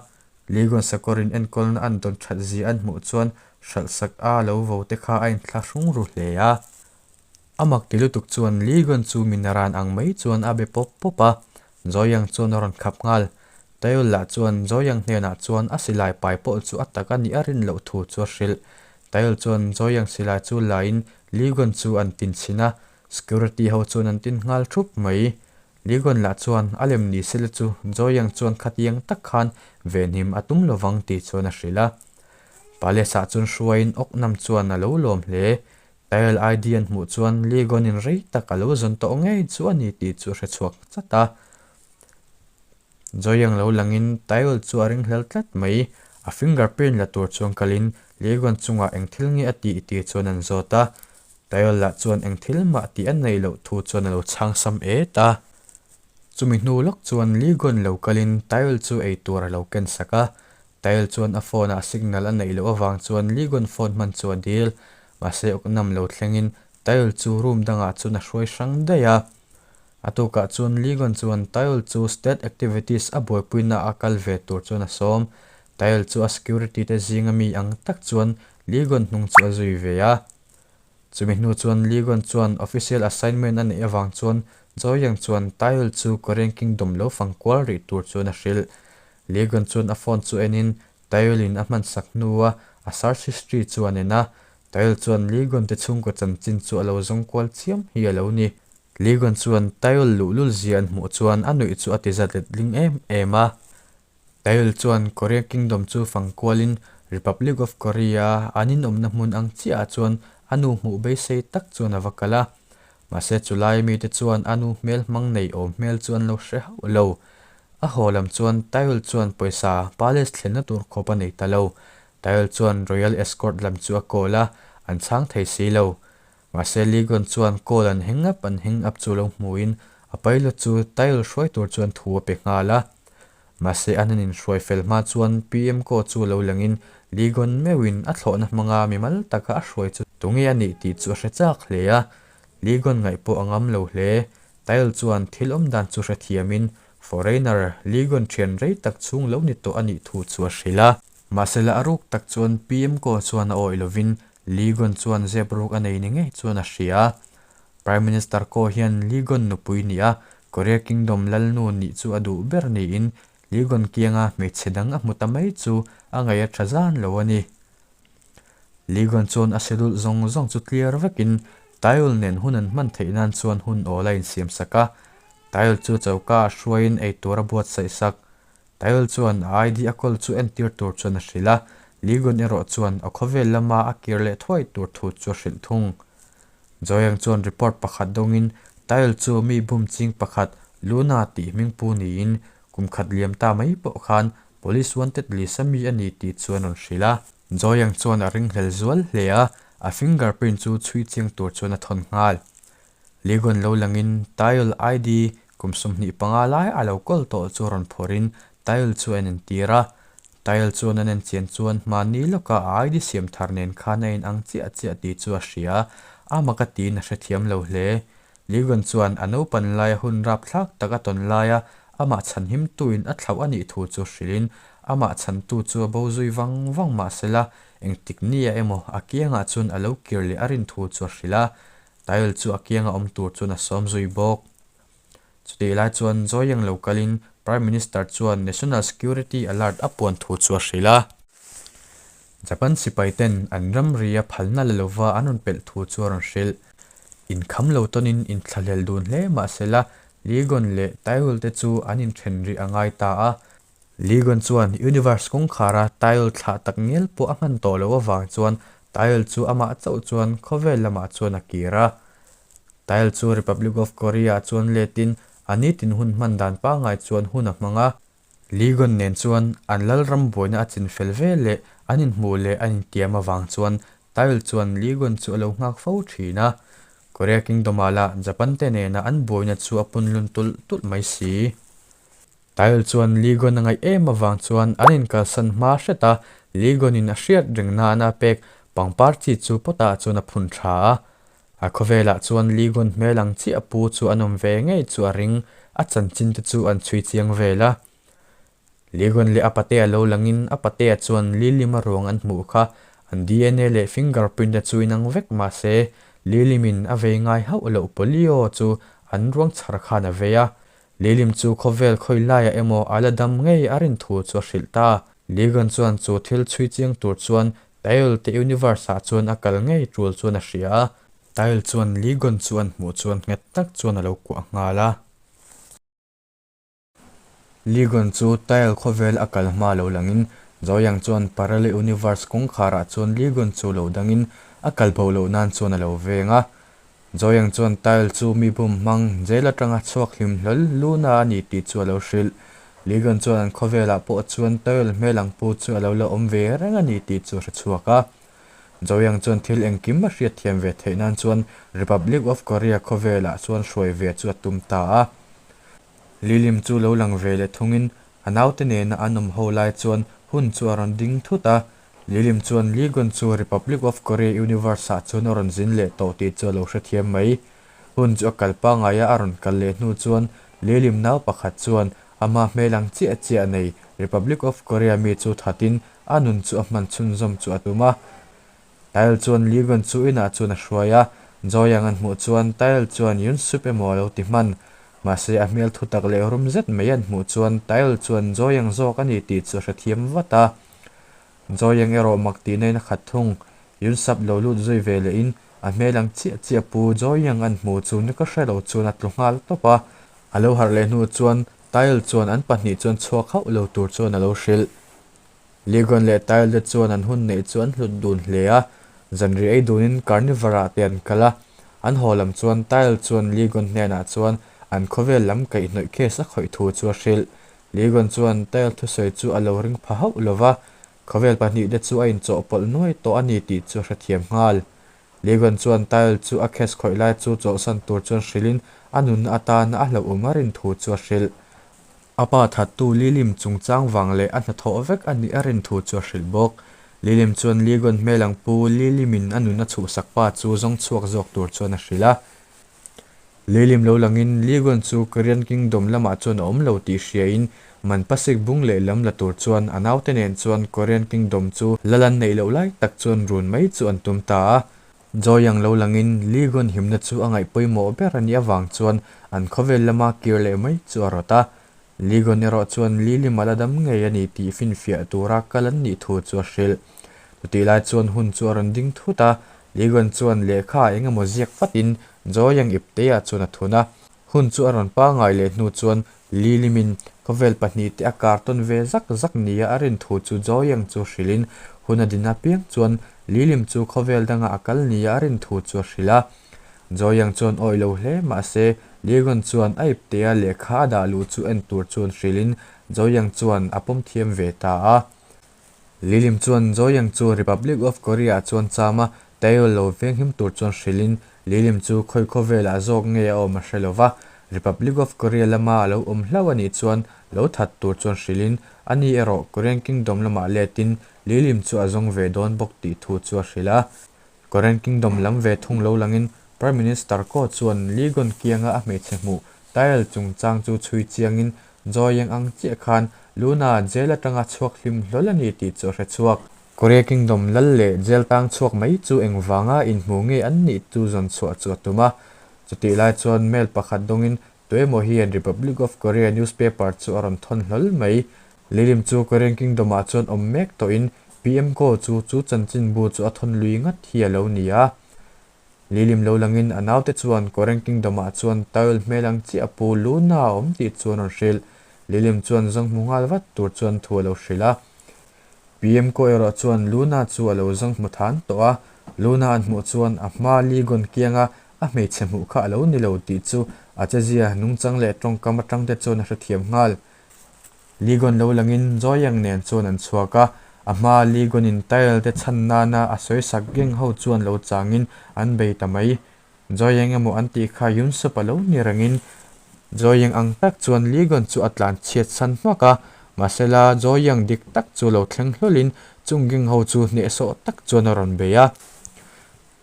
Ligon Sakawrin enkawlna an dawn that zia an hmuh chuan hralhsak a lo vo te kha a inthlahrung ru hle a. A mak ti lutuk chuan Ligon chu mi naran ang mai chuan a be pawp pawp a, Joyang chuan a rawn khap nghal. Taeyeol lah chuan Joyang hnenah chuan a silai pai pawh chu a tak a nih a rin loh thu chu a hrilh. Taeyeol chuan Joyang silai chu lain Ligon chu an tin chhin a, Security ho chuan an tin nghal thup mai. Ligon lah chuan a lem ni sela chu Joyang chuan khatiang tak khan venhim a tum lovang tih chuan a hrilh a. Palace ah chuan hruaiin Oknam chuan a lo lawm hle. Tile ID an hmuh chuan Ligon in rei tak a lo zawn tawh ngei chu a ni tih chu a hre chhuak chat a. Joyang lo langin Tile chu a ringhlel tlat mai. A fingerprint la tur chuan kalin Ligon chungah eng thil nge a tih tih chuan an zawt a. Tile lah chuan eng thil mah tih a neih loh thu chuan a lo chhang sam et a. Chumi hnu lawk chuan Ligon lo kalin Tile chu ei tur a lo ken sak a. Tile chuan a phone ah signal a neih loh avang chuan Ligon phone hman chu a dil. Mahse awknam lo thlengin Tile chu room dangah chuan a hruai hrang daih a. A tukah chuan Ligon chuan Taeyeol chu state activities a buaipuina a kal ve tur chuan a sawm. Taeyeol chu a security te zinga mi ang tak chuan Ligon hnung chu a zui ve a. Chumi hnu chuan Ligon chuan official assignment a neih avang chuan Joyang chuan Taeyeol chu Korean Kingdom lo fang kual rih tur chuan a hrilh. Ligon chuan a phone chu enin Taeyeol-in a hmansak hnua a search history chu a nen a. Taeyeol chuan Ligon te chhungkaw chanchin chu a lo zawng kual chiam hi a lo ni. Ligon chuan Taeyeol luhlul zia an hmuh chuan a nuih chu a ti zat let ling em em a. Taeyeol chuan Korea Kingdom chu fang kualin Republic of Korea an inawmna hmun ang chiahah chuan a nu hmuh beisei tak chuan a va kal a. Mahse chulai mite chuan a nu hmel hmang nei awm hmel chu an lo hre hauh lo. A haw lam chuan Taeyeol chuan pawisa palace thlenna tur khawp a nei ta lo. Taeyeol chuan Royal Escort lam chu a call a, an chhang thei si lo. Mahse Ligon chuan call an heng up an heng up chu lo hmuin a pilot chu Taeyeol hruai tur chuan thu a pe nghal a. Mahse an han inhruai fel hma chuan PM Ko chu lo langin Ligon meuhin a thlawhna hmanga mimal taka a hruai chu tunge a nih tih chu a hre chak hle a. Ligon ngaih pawh a ngam lo hle. Taeyeol chuan thil awm dan chu hrethiamin foreigner Ligon thian rei tak chhung lo ni tawh a nih thu chu a hrilh a. Mahse la a ruk tak chuan PM Ko chuan a awih lovin Ligon chuan zep ruk a nei ni ngei chuan a hria a. Prime Minister Ko hian Ligon nupui nih a, Korea Kingdom lalnu nih chu a duh ber niin Ligon kianga hmeichhe dang a hmu ta mai chu a ngaih a tha zan lo a ni. Ligon chuan a schedule zawng zawng chu clear vekin Taeyeol nen hun an hman theih nan chuan hun awl a insiam sak a. Taeyeol chu choka a hruaiin eitur a buatsaih sak. Taeyeol chuan a ID a kawl chu entir tur chuan a hrilh a, Lee Gun erawh chuan a khawvel lama a kir leh thuai tur thu chu a hrilh thung. Joyang chuan report pakhat dawngin Taeyeol chu mi bum ching pakhat Luna tih hming pu niin kum khat liam ta mai pawh khan Police wanted list a mi a ni tih chu an rawn hrilh a. Joyang chuan a ringhlel zual hle a, a fingerprint chu chhui chiang tur chuan a thawn nghal. Lee Gun lo langin Taeyeol ID. Kum 25 lai a lo kawl tawh chu rawn phawrhin Taeul chu a inentir a. Taeul chuan an enchian chuan hmanni lawka a ID siam thar nen khan a inang chiah chiah tih chu a hria. A mak a tiin a hrethiam lo hle. Ligon chuan a naupan laia hun rapthlak tak a tawn laia amah chhanhimtuin a thlauh a nih thu chu hrilhin amah chhantu chu a bo zui vang vang mahsela engtik nia emaw a kiangah chuan a lo kir leh a rin thu chu a hrilh a. Taeul chu a kianga awm tur chuan a sawm zui bawk. Chutih lai chuan Joyang lo kalin Prime Minister chuan National Security Alert a puan thu chu a hrilh a. Japan sipai ten an ramri a phalna la lova an rawn pelh thu chu a rawn hrilh. Inkham lo tawnin inthlahlel dun hle mahsela Ligon leh Taeul te chu an inthen rih a ngai ta a. Ligon chuan Universe kawngkhara Taeul thlah tak ngial pawh a hman tawh loh avang chuan Taeul chu amah chauh chuan khawvel lamah chuan a kir a. Taeul chu Republic of Korea ah chuan letin a nitin hun hman dan pangngai chuan hun a hmang a. Ligon nen chuan an lalram buaina a chin fel ve leh an inhmuh leh an intiam avang chuan Taeul chuan Ligon chu a lo nghak fo thin a. Korea Kingdom ah lah Japan te nena an buaina chu a punlun tulh tulh mai si. Taeul chuan Ligon a ngaih em avang chuan an inkalsan hma hret a, Ligon in a hriat reng nana pek pangpar chi chu pot ah chuan a phun tha a. A khawvelah chuan Ligon hmel ang chiah pu chu an awm ve ngei chu a ring, a chanchin te chu an chhui chiang vel a. Ligon leh a patea lo langin a patea chuan Lilima ruang an hmuh kha an DNA leh fingerprint te chu inang vek mahse Lilimin a vei ngai hauh loh polio chu an ruang chhar khan a vei a. Lilim chu khawvel khawi laiah emaw a la dam ngei a rin thu chu a hrilh ta. Ligon chuan chu thil chhui chiang tur chuan Taeul te universe ah chuan a kal ngei tul chuan a hria a. Taeul chuan Ligon chu an hmuh chuan nghet tak chuan a lo kuah nghal a. Ligon chu Taeul khawvel a kal hma lo langin Joyang chuan Parallel Universe kawngkhar ah chuan Ligon chu lo dangin a kal bo loh nan chuan a lo veng a. Joyang chuan Taeul chu mi bum hmang jail atanga chhuak hlim hlawl luna a ni tih chu a lo hrilh. Ligon chuan an khawvelah pawh chuan Taeul hmel ang pu chu a lo la awm ve reng a ni tih chu a hre chhuak a. Joyang chuan thil engkim a hriat thiam ve theih nan chuan Republic of Korea khawvelah chuan hruai ve chu a tum ta a. Lilim chu lo lang ve leh thungin a naute nena an awm ho lai chuan hun chu a rawn ding thut a. Lilim chuan Lee Gun chu Republic of Korea Universe ah chuan a rawn zin leh tawh tih chu a lo hrethiam mai. Hun chu a kal pangngai a, a rawn kal leh hnu chuan Lilim nau pakhat chuan ama hmel ang chiah chiah nei Republic of Korea mi chu thatin a nun chu a hman chhunzawm chu a tum a. Taeul chuan Lee Gun chu inah chuan a hruai a, Joyang an hmuh chuan Taeul chuan Yoon Sup emaw a lo ti hman. Mahse a hmel thutak leh rum zet mai an hmuh chuan Taeul chuan Joyang zawk a ni tih chu a hrethiam vat a. Joyang erawh mak tih nain a khat thung. Yoon Sup lo lut zui ve lehin a hmel ang chiah chiah pu Joyang an hmuh chu ni ka hre lo chuan a tlu nghal tawp a. A lo harh leh hnu chuan Taeul chuan an pahnih chuan chhuak hauh lo tur chuan a lo hrilh. Ligon leh Taeul te chuan an hun neih chu an hlut dun hle a, zanri ei dunin Carnivar ah te an kal a. An haw lam chuan Taeul chuan Ligon hnenah chuan an khawvel lam kaihhnawih case a khawih thu chu a hrilh. Ligon chuan Taeul thusawi chu a lo ring pha hauh lo va, khawvel pahnih te chu a inchawhpawlh nuai tawh a ni tih chu a hrethiam nghal. Ligon chuan Taeul chu a case khawih lai chu chawlhsan tur chuan hrilhin a nunna atana a hlauhawm a rin thu chu a hrilh. A pa thattu Lilim chungchang vang leh a hnathawh vek a nih a rin thu chu a hrilh bawk. Lilim chuan Ligon hmel ang pu Lilimin a nun a chhuhsak pa chu zawng chhuak zawk tur chuan a hrilh a. Lilim lo langin Ligon chu Korean Kingdom lamah chuan a awm lo tih hriain man pasik bung leh lam la tur chuan a naute nen chuan Korean Kingdom chu lal an neih loh lai tak chuan run mai chu an tum ta a. Joyang lo langin Ligon himna chu a ngaih pawimawh ber a nih avang chuan an khawvel lama kir leh mai chu a rawt a. Ligon erawh chuan Lilim a la dam ngei a ni tih finfiah tura kal an nih thu chu a hrilh. Chutih lai chuan hun chu a rawn ding thut a, Ligon chuan lehkha eng emaw ziak vatin Joyang ipteah chuan a thun a. Hun chu a rawn pangngai leh hnu chuan Lilimin khawvel pahnihte a kar tawn ve zak zak nia a rin thu chu Joyang chu hrilhin hun a din apiang chuan Lilim chu khawvel danga a kal nia a rin thu chu a hrilh a. Joyang chuan awih lo hle mahse Ligon chuan a iptea lehkha a dah luh chu en tur chuan hrilhin Joyang chuan a pawm thiam ve ta a. Lilim chuan Joyang chu Republic of Korea ah chuan cham a, Taeul lo venghim tur chuan hrilhin Lilim chu khawi khawvelah zawk nge a awm a hre lo va. Republic of Korea lama a lo awm hlauh a nih chuan lo that tur chuan hrilhin ani erawh Korean Kingdom lamah letin Lilim chu a zawng ve dawn bawk tih thu chu a hrilh a. Korean Kingdom lam ve thung lo langin Prime Minister Ko chuan Lee Gon kianga a hmeichhe hmuh Tael chungchang chu chhui chiangin Joy eng ang chiah khan Luna jail atanga chhuak hlim hlawl a ni tih chu a hre chhuak. Korea Kingdom lal leh jail tang chhuak mai chu engvanga inhmu nge an nih chu zawn chhuah chu a tum a. Chutih lai chuan mail pakhat dawngin tuemaw hian Republic of Korea newspaper chu a rawn thawn hlawl mai. Lilim chu Korean Kingdom ah chuan awm mek tawhin PM Ko chu chu chanchinbu chu a thawn lui ngat hi a lo ni a. Lilim lo langin a naute chuan Korean Kingdom ah chuan Taeul hmel ang chiah a pu Luna a awm tih chuan rawn hrilh. Lilim chuan zawng hmu nghal vat tur chuan thu a lo hrilh a. PM Ko erawh chuan Luna chu a lo zawng hmu than tawh a, Luna an hmuh chuan a hma Ligon kianga a hmeichhe hmuh kha a lo ni lo tih chu a chezia nungchang leh tawngkam atang te chuan a hrethiam nghal. Ligon lo langin Joyang nen chuan an chhuak a, a hmaa Ligon-in tile te chhan nana a sawisak gang ho chuan lo changin an bei ta mai. Joyang emaw an tih kha Yunsup a lo ni rengin Joyang ang tak chuan Ligon chu a tlan chhiat san hmak a, mahsela Joyang dik tak chu lo thleng hlawlin chung gang ho chu hnehsawh tak chuan a rawn bei a.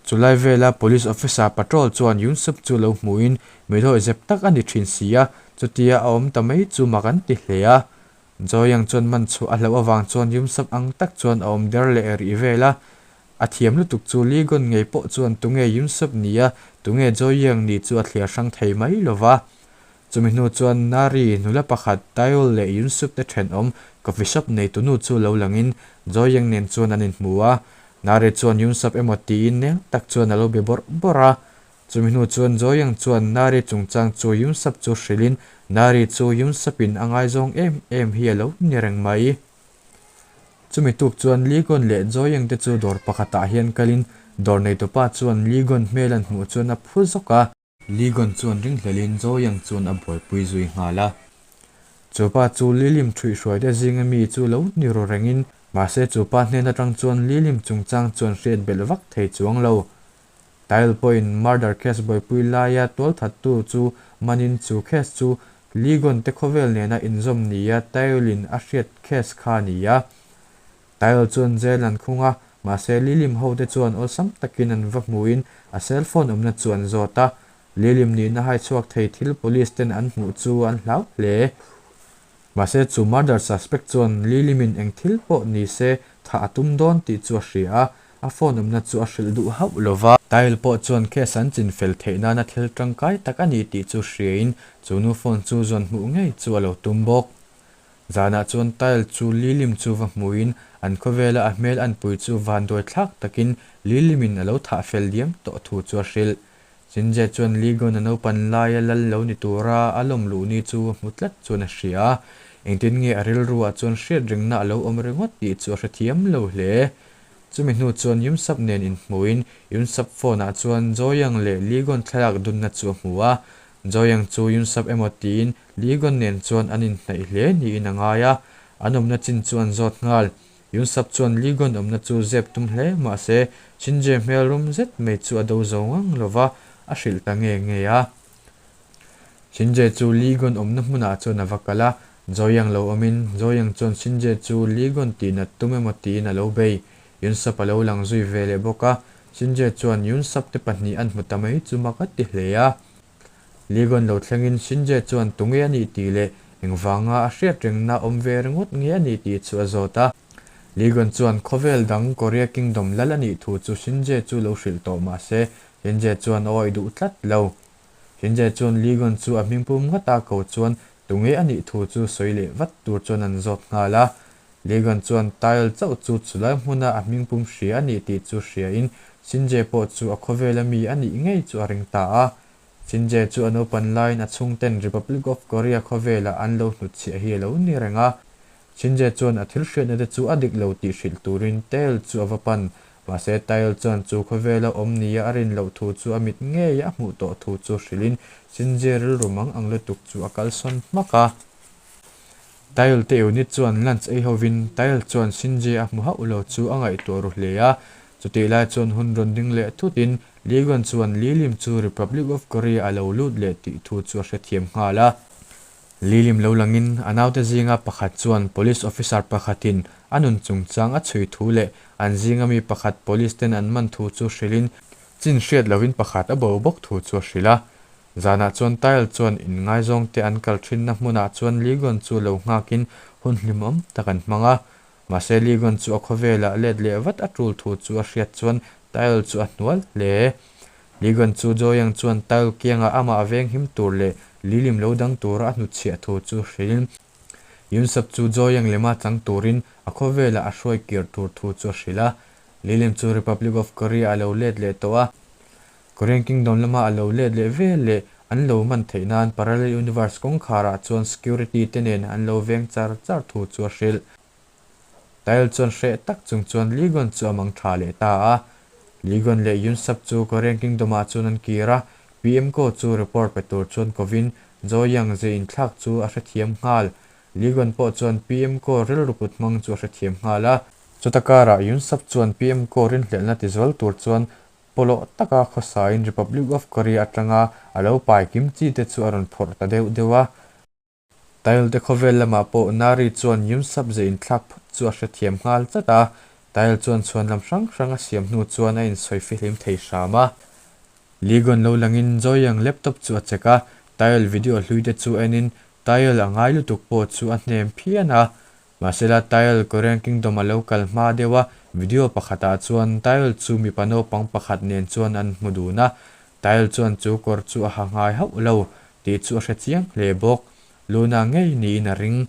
Chulai vela Police Officer patrol chuan Yunsup chu lo hmuhin midawih zep tak a ni thin si a, chutia a awm ta mai chu mak an ti hle a. Joyang chuan man chhuah a hlauh avang chuan Yunsup ang tak chuan a awm der leh rih vel a. A thiam lutuk chu Ligon ngei pawh chuan tunge Yunsup ni a, tunge Joyang ni chu a thliar hrang thei mai lo va. Chumi hnu chuan Nari nula pakhat Taeul leh Yunsup te thenawm coffee shop neitunu chu lo langin Joyang nen chuan an inhmu a. Nari chuan Yunsup emaw tiin neng tak chuan a lo be bawrh bawrh a. Chumi hnu chuan Joyang chuan Nari chungchang chu Yunsup chu hrilhin Nari chu Yunsupin a ngaizawng em em hi a lo ni reng mai. Chumi tuk chuan Ligon leh Joyang te chu dawr pakhatah hian kalin dawr neitupa chuan Ligon hmel an hmuh chuan a phu zawk a. Ligon chuan ringhlelin Joyang chuan a buaipui zui nghal a. Chu pa chu Lilim ṭhuihhruaite zinga mi chu lo ni ru rengin, mahse chu pa hnen aṭang chuan Lilim chungchang chuan hriat belh vak thei chuang lo. Tael pawhin murder case buaipui laia tualthattu chu manin chu case chu Ligon te khawvel nena inzawm nia Taelin a hriat case kha a ni a. Tael chuan jail an khung a, mahse Lilim ho te chuan awlsam takin an va hmuhin a cell phone awmna chu an zawt a. Lilim nihna hai chhuak thei thil police ten an hmuh chu an hlau hle. Mahse chu murder suspect chuan Lilimin eng thil pawh ni se thah a tum dawn tih chu a hria a, a phone awmna chu a hrilh duh hauh lo va. Tael pawh chuan case an chinfel theih nana thil tangkai tak a ni tih chu hriain chu nu phone chu zawn hmuh ngei chu a lo tum bawk. Zanah chuan Tile chu Lilim chu va hmuhin an khawvela a hmel anpui chu vanduai thlak takin Lilimin a lo thah fel diam tawh thu chu a hrilh. Chinje chuan Ligon a naupan laia lal lo ni tura a lawm luh ni chu a hmu tlat chuan a hria a, engtin nge a rilruah chuan hriat ringna a lo awm ringawt tih chu a hrethiam lo hle. Chumi hnu chuan Yumsap nen inhmuhin Yumsap phone ah chuan Joyang leh Ligon thlalak dunna chu a hmu a, Joyang chu Yumsap emaw tiin Ligon nen chuan an inhnaih hle niin a ngai a, an awmna chin chu an zawt nghal. Yunsap chuan Ligon awmna chu zep tum hle mah se, Shinje hmel rum zet mai chu a do zo ngang lo va, a hrilh ta nge nge a. Shinje chu Ligon awmna hmunah chuan a va kal a, Joyang lo awmin Joyang chuan Shinje chu Ligon tihnat tum emaw tiin a lo bei. Yunsap a lo lang zui ve leh bawk a, Shinje chuan Yunsap te pahnih an hmu ta mai chu mak a ti hle a. Ligon lo thlengin Shinje chuan tunge a nih tih leh engvanga a hriat rengna awm ve ringawt nge a nih tih chu a zawt a. Ligon chuan khawvel dang Korea Kingdom lal a nih thu chu Shinje chu lo hrilh tawh mah se Shinje chuan a awih duh tlat lo. Shinje chuan Ligon chu a hmingpum ngata ko chuan tunge a nih thu chu sawi leh vat tur chuan an zawt nghal a. Ligon chuan Tael chauh chu chulai hmuna a hmingpum hria a nih tih chu hriain Shinje pawh chu a khawvela mi a nih ngei chu a ring ta a. Shinje chu a naupan laiin a chhungten Republic of Korea khawvelah an lo hnutchhiah hi a lo ni reng a. Shinje chuan a thil hriatna te chu a dik lo tih hrilh turin Tael chu a va pan. Mahse Tael chuan chu khawvela awm nia a rin loh thu chu a mit ngei a hmuh tawh thu chu hrilhin Shinje rilru mang ang lutuk chu a kalsawn hmak a. Tael te unit chuan lunch ei hovin Tael chuan Shinje a hmu hauh lo chu a ngaihtuah ru hle a. Chutih lai chuan hun rawn ding leh thutin Lee Gon chuan Lee Lim chu Republic of Korea a lo lut leh tih thu chu a hrethiam nghal a. Lee Lim lo langin a naute zinga pakhat chuan police officer pakhatin a nun chungchang a chhui thu leh an zinga mi pakhat police ten an man thu chu hrilhin chin hriat lovin pakhat a bo bawk thu chu a hrilh a. Zanah chuan Tile chuan inngaizawng te an kal thinna hmunah chuan Lee Gon chu lo nghakin hun hlimawm tak an hmang a. Mahse Lee Gon chu a khawvelah let leh vat a tul thu chu a hriat chuan Tile chu a hnual hle. Lee Gon chu Joyang chuan Tile kiangah amah veng him tur leh Lee Lim lo dang tura a hnutchhiah thu chu hrilhin Yoon Suk chu Joyang lema chang turin a khawvelah a hruai kir tur thu chu a hrilh a. Lee Lim chu Republic of Korea a lo let leh tawh a. Korean Kingdom lama a lo let leh vel leh an lo man theih nan Parallel Universe kawngkharah chuan security te nen an lo veng char char thu chu a hrilh. Taeil chuan hreh tak chung chuan Lee Gon chu a mang tha leh ta a. Lee Gon leh Yoon Suk chu Korean Kingdom ah chuan an kir a, PM Ko chu report pe tur chuan kovin Jo Young ze inthlak chu a hrethiam nghal. Lee Gon pawh chuan PM Ko rilru kut hmang chu a hrethiam nghal a. Chuta karah Yoon Suk chuan PM Ko rinhlelhna tizual tur chuan Pawlawh taka khawsain Republic of Korea atanga a lo pai kim chi te chu a rawn phawrh ta deuh deuh a. Tail te khawvel lamah pawh Nari chuan Yum Sap ze inthlak phawt chu a hrethiam nghal chat a, Tail chuan chhuan lam hrang hrang a siam hnu chuan a insawi fihlim thei hram a. Lee Gon lo langin Joyang laptop chu a check a, Tail video hlui te chu enin Tail a ngai lutuk pawh chu a hnem phian a. Mahsela Taeyeol Korean Kingdom a lo kal hma deuh a, video pakhatah chuan Taeyeol chu mipa naupang pakhat nen chuan an hmu dun a, Taeyeol chuan chu kawr chu a ha ngai hauh lo tih chu a hre chiang hle bawk. Luna ngei niin a ring.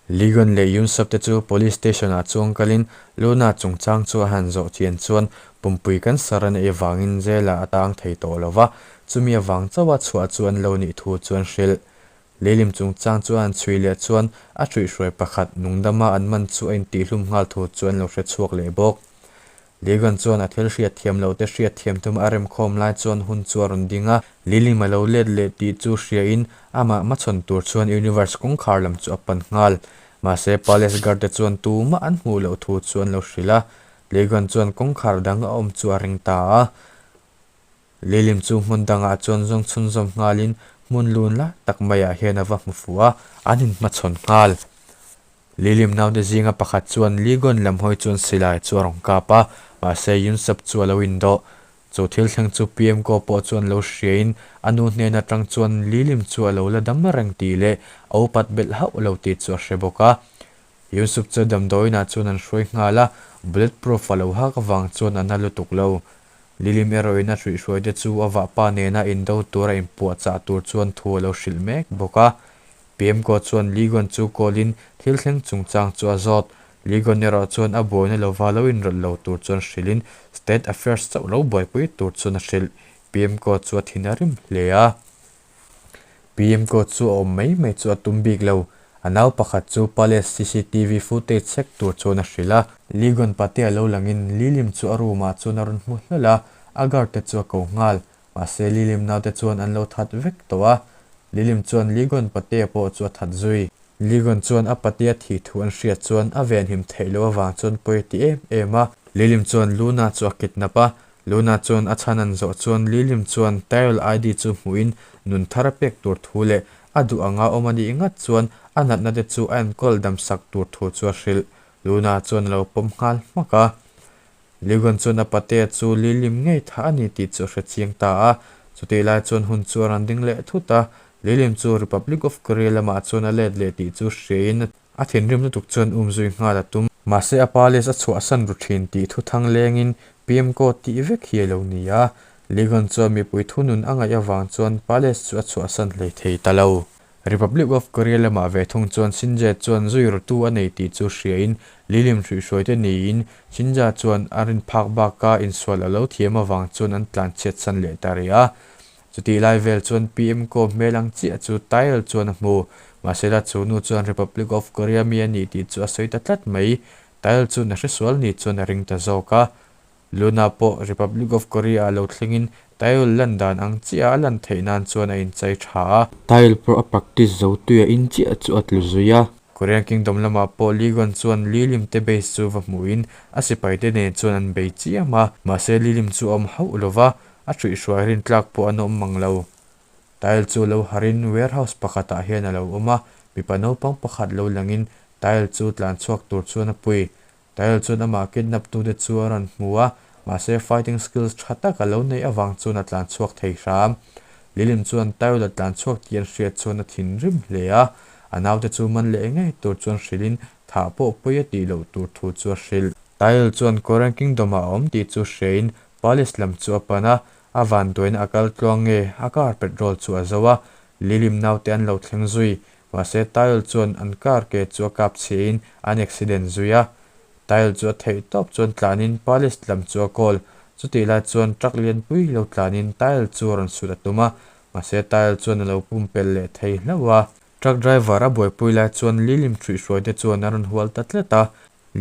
Lee-gun leh Yoon-sop te chu police station ah chuang kalin Luna chungchang chu a han zawh chian chuan pumpui cancer a neih avangin jail ah a tang thei tawh lo va, chumi avang chauha chhuah chu an lo nih thu chu an hrilh. Leilim chungchang chu an chhui leh chuan a hruihhruai pakhat nungdama an man chu a intihhlum nghal thu chu an lo hre chhuak leh bawk. Ligon chuan a thil hriat thiam loh te hriat thiam tum a remkhawm lai chuan hun chu a rawn ding a, Lilim a lo let leh tih chu hriain amah hmachhawn tur chuan Universe kawngkhar lam chu a pan nghal. Mahse Palace Guard te chuan tumah an hmuh loh thu chu an lo hrilh a, Ligon chuan kawngkhar dang a awm chu a ring ta a. Lilim chu hmun dangah chuan zawng chhunzawm nghalin hmun lun lai tak maiah hian a va hmu fuh a, an inhmachhawn nghal. Lilim naute zinga pakhat chuan Ligon lam hawi chuan silai chu a rawn kap a, mahse Yunsap chu a lo indawh. Chu thil thleng chu PM Ko pawh chuan lo hriain a nu hnen atang chuan Lilim chu a lo la dam reng tih leh a upat belh hauh lo tih chu a hre bawk a. Yunsuk chu damdawiinah chuan an hruai nghal a, bullet proof a lo hak avang chuan a na lutuk lo. Lilim erawhin a hruihhruaite chu a vahpa nena indo tura inpuahchah tur chuan thu a lo hrilh mek bawk a. PMK chuan Ligon chu call-in thil thleng chungchang chu a zawt. Ligon erawh chuan a buaina lova lo inrawlh lo tur chuan hrilhin State Affairs chauh lo buaipui tur chuan a hrilh. PMK chu a thin a rim hle a. PMK chu a awm mai mai chu a tum bik lo. A nau pakhat chu Palace cctv footage check tur chuan a hrilh a. Ligon Patea lo langin Lilim chu a room ah chuan a rawn hmu hlawl a, a guard te chu a ko nghal. Mahse Lilim naute chuan an lo that vek tawh a. Lilim chuan Ligon Patea pawh chu a that zui. Ligon chuan a patea thih thu an hriat chuan a venhim theih loh avang chuan pawi a ti em em a. Lilim chuan Luna chu a kidnap a, Luna chuan a chhan an zawh chuan Lilim chuan Tyrell ID chu hmuhin nun thar a pek tur thu leh a duh anga awm a nih ngat chuan a natna te chu a enkawl dam sak tur thu chu a hrilh. Luna chuan a lo pawm nghal hmak a. Ligon chuan a patea chu Lilim ngei thah a ni tih chu a hre chiang ta a. Chutih lai chuan hun chu a rawn ding leh thut a, Lilim chu Republic of Korea lamah chuan a let leh tih chu hriain a A thinrim lutuk chuan um zui nghal a tum. Mahse a palace a chhuahsan ru thin tih thu thang lengin PM Ko tih vek hi a lo ni a. Ligon chuan mipui thunun a ngaih avang chuan palace chu a chhuahsan hlei thei ta lo. Republic of Korea lamah ve thung chuan Shinje chuan zui rutu a nei tih chu hriain Lilim hruihhruaite niin Shinja chuan a rin phak baka insual a lo thiam avang chuan an tlanchhiatsan leh ta rih a. Chutih lai vel chuan PM Ko hmel ang chiah chu Taeyeol chuan a hmu. Mahsela chu nu chuan Republic of Korea mi a nih tih chu a sawi ta tlat mai. Taeyeol chuan a hresual ni chuan a ring ta zawk a. Luna pawh Republic of Korea ah lo thlengin Taeyeol lan dan ang chiah a lan theih nan chuan a inchai tha a. Taeyeol pawh a practice zo tuia in chiah chu a tlu zui a. Korean Kingdom lamah pawh Ligon chuan Lilim te base chu va hmuhin a sipaite nen chuan an bei chiam a, mahse Lilim chu a awm hauh lova, a ṭhuihhruai rintlak pawh an awm mang lo. Tile chu lo harhin warehouse pakhatah hian a lo awm a, mipa naupang pakhat lo langin tile chu tlan chhuak tur chuan a pui. Tile chuan amah kidnap tute chu a rawn hmu a, mahse fighting skills tha tak a lo neih avang chuan a tlan chhuak thei hram. Lilim chuan tile a tlan chhuak tih an hriat chuan a thinrim hle a, a naute chu man leh ngei tur chuan hrilhin thah pawh pawi a tih loh tur thu chu a hrilh. Tile chuan Korean Kingdom ah a awm tih chu hriain palace lam chu a pan a, A vanduaina a kal tluang nge a car petrol chu a zo a, Lilim naute an lo thleng zui. Mahse Tile chuan an car ke chu a kap chhiahin an accident zui a. Tile chu a theih tawp chuan tlanin palace lam chu a call. Chutih lai chuan truck lianpui lo tlanin Tile chu a rawn sut a tum a, mahse Tile chuan a lo pumpelh leh thei hlauh a. Truck driver a buaipui lai chuan Lilim hruihhruaite chuan a rawn hual ta tlat a,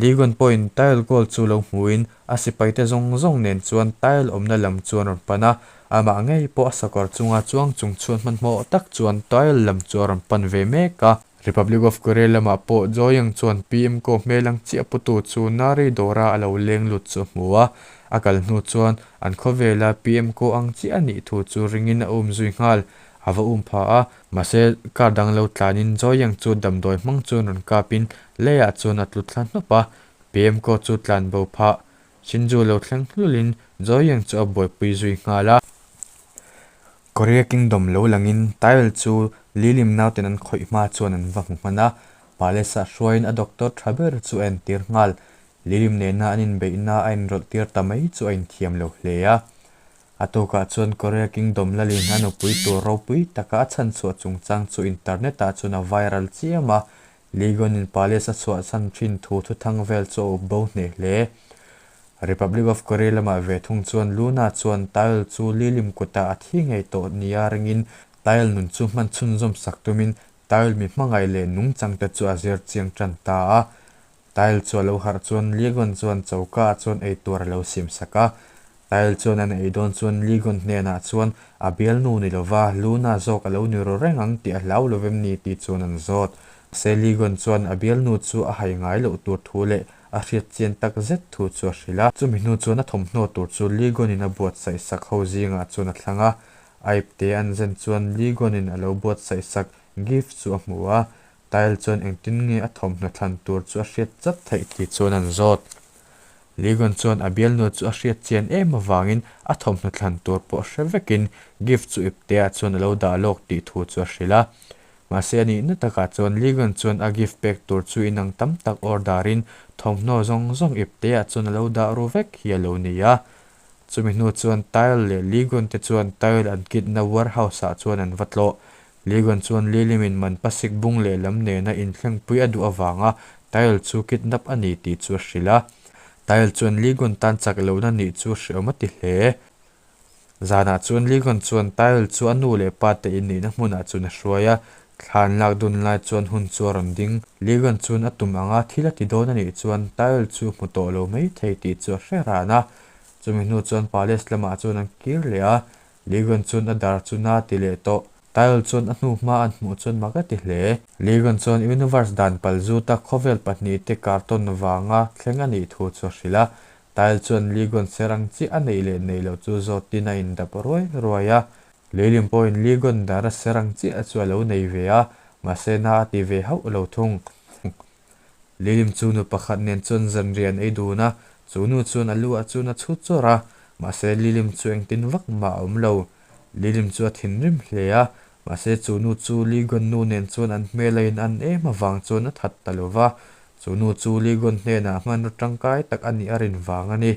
Ligon pawhin tile goal chu lo hmuhin a sipaite zawng zawng nen chuan tile awmna lam chu an rawn pan a, amah ngei pawh a sakawr chunga chuang chung chhuan hmanhmawh tak chuan tile lam chu a rawn pan ve mek a. Republic of Korea lamah pawh Joyoung chuan PM Ko hmel ang chiah putu chu Nari dawra a lo leng lut chu a hmu a, a kal hnu chuan an khawvela PM Ko ang chiah a nih thu chu ringin a um zui nghal. A va um pha a, Mahse, car dang lo tlanin Joyang chu damdawi hmang chuan rawn kapin leiah chuan a tlu thla hnawp a, PM Ko chu tlan bo phah. Shinju lo thleng hlulin Joyang chu a buaipui zui nghal a. Korea Kingdom lo langin Tile chu Lilim nauten an khawih hma chuan an va hmu hman a, Palace ah hruaiin a doctor tha ber chu a entir nghal. Lilim nena an inbeihna a inrawlh tir ta mai chu a inthiam lo hle a. A tukah chuan Korea Kingdom lalin a nupui tur ropui taka a chhanchhuah chungchang chu internet ah chuan a viral chiam a, Ligon-in palace a chhuahsan thin thu thuthang vel chu a up bo hneh hle. Republic of Korea lamah ve thung chuan Luna chuan Taeul chu Lilim kutah a thi ngei tawh nia ringin Taeul nun chu hman chhunzawm sak tumin Taeul mi hmangaih leh nungchangte chu a zir chiang tan ta a. Tile chu a lo harh chuan Ligon chuan choka ah chuan ei tur a lo siam sak a. Tile chuan an ei dawn chuan Ligon hnenah chuan a bialnu ni lova Luna zawk a lo ni ru reng ang tih a hlau lo vem ni tih chuan an zawt. Mahse Ligon chuan a bialnu chu a hai ngai loh tur thu leh a hriat chian tak zet thu chu a hrilh a. Chumi hnu chuan a thawmhnaw tur chu Ligon in a buatsaih sak ho zingah chuan a thlang a. A ipte an zen chuan Ligon in a lo buatsaih sak gift chu a hmu a. Tile chuan engtin nge a thawmhnaw thlan tur chu a hriat chat theih tih chuan an zawt. Ligon chuan a bialnu chu a hriat chian em avangin a thawmhnaw thlan tur pawh hre vekin gift chu ipteah chuan a lo dah lawk tih thu chu a hrilh a. Mahse a nihna takah chuan Ligon chuan a gift pek tur chu inang tam tak order-in thawmhnaw zawng zawng ipteah chuan a lo dah ru vek hi a lo ni a. Chumi hnu chuan Tile leh Ligon te chuan Tile an kitna warehouse-ah chuan an va tlawh. Ligon chuan Lilimin man pasik bung lehlam nena inthlengpui a duh avanga Tile chu kidnap a ni tih chu a hrilh a. Tile chuan Ligon tan chak lohna nih chu hreawm a ti hle. Zanah chuan Ligon chuan Tile chu a nu leh pa te innihna hmunah chuan a hruai a, thlan lak dun lai chuan hun chu a rawn ding. Ligon chuan a tum anga thil a ti dawn a nih chuan Tile chu hmu tawh lo mai thei tih chu a hre ran a. Chumi hnu chuan palace lamah chuan an kir leh a, Ligon chuan a dar chu na ti leh tawh. Tile chuan a hnu hma an hmuh chuan mak a ti hle. Ligon chuan Universe dan pal zuta khawvel pahnihte carton vanga thleng a nih thu chu a hrilh a. Tile chuan Ligon ser ang chiah a neih leh neih loh chu zawtin a indap ruai ruai a. Leilim pawhin Ligon dar a ser ang chiah chu a lo nei ve a, mahse na a ti ve hauh lo thung. Lilim chu nu pakhat nen chuan zanriah an ei dun a, chu nu chuan a lu ah chuan a chhut chawrh a, mahse Lilim chu engtin vak mah a awm lo. Lilim chu a thinrim hle a, mahse chu nu chu Ligon nu nen chuan an hmel a in an em avang chuan a that ta lo va, chu nu chu Ligon hnenah hmanraw tangkai tak a nih a rin vang a ni.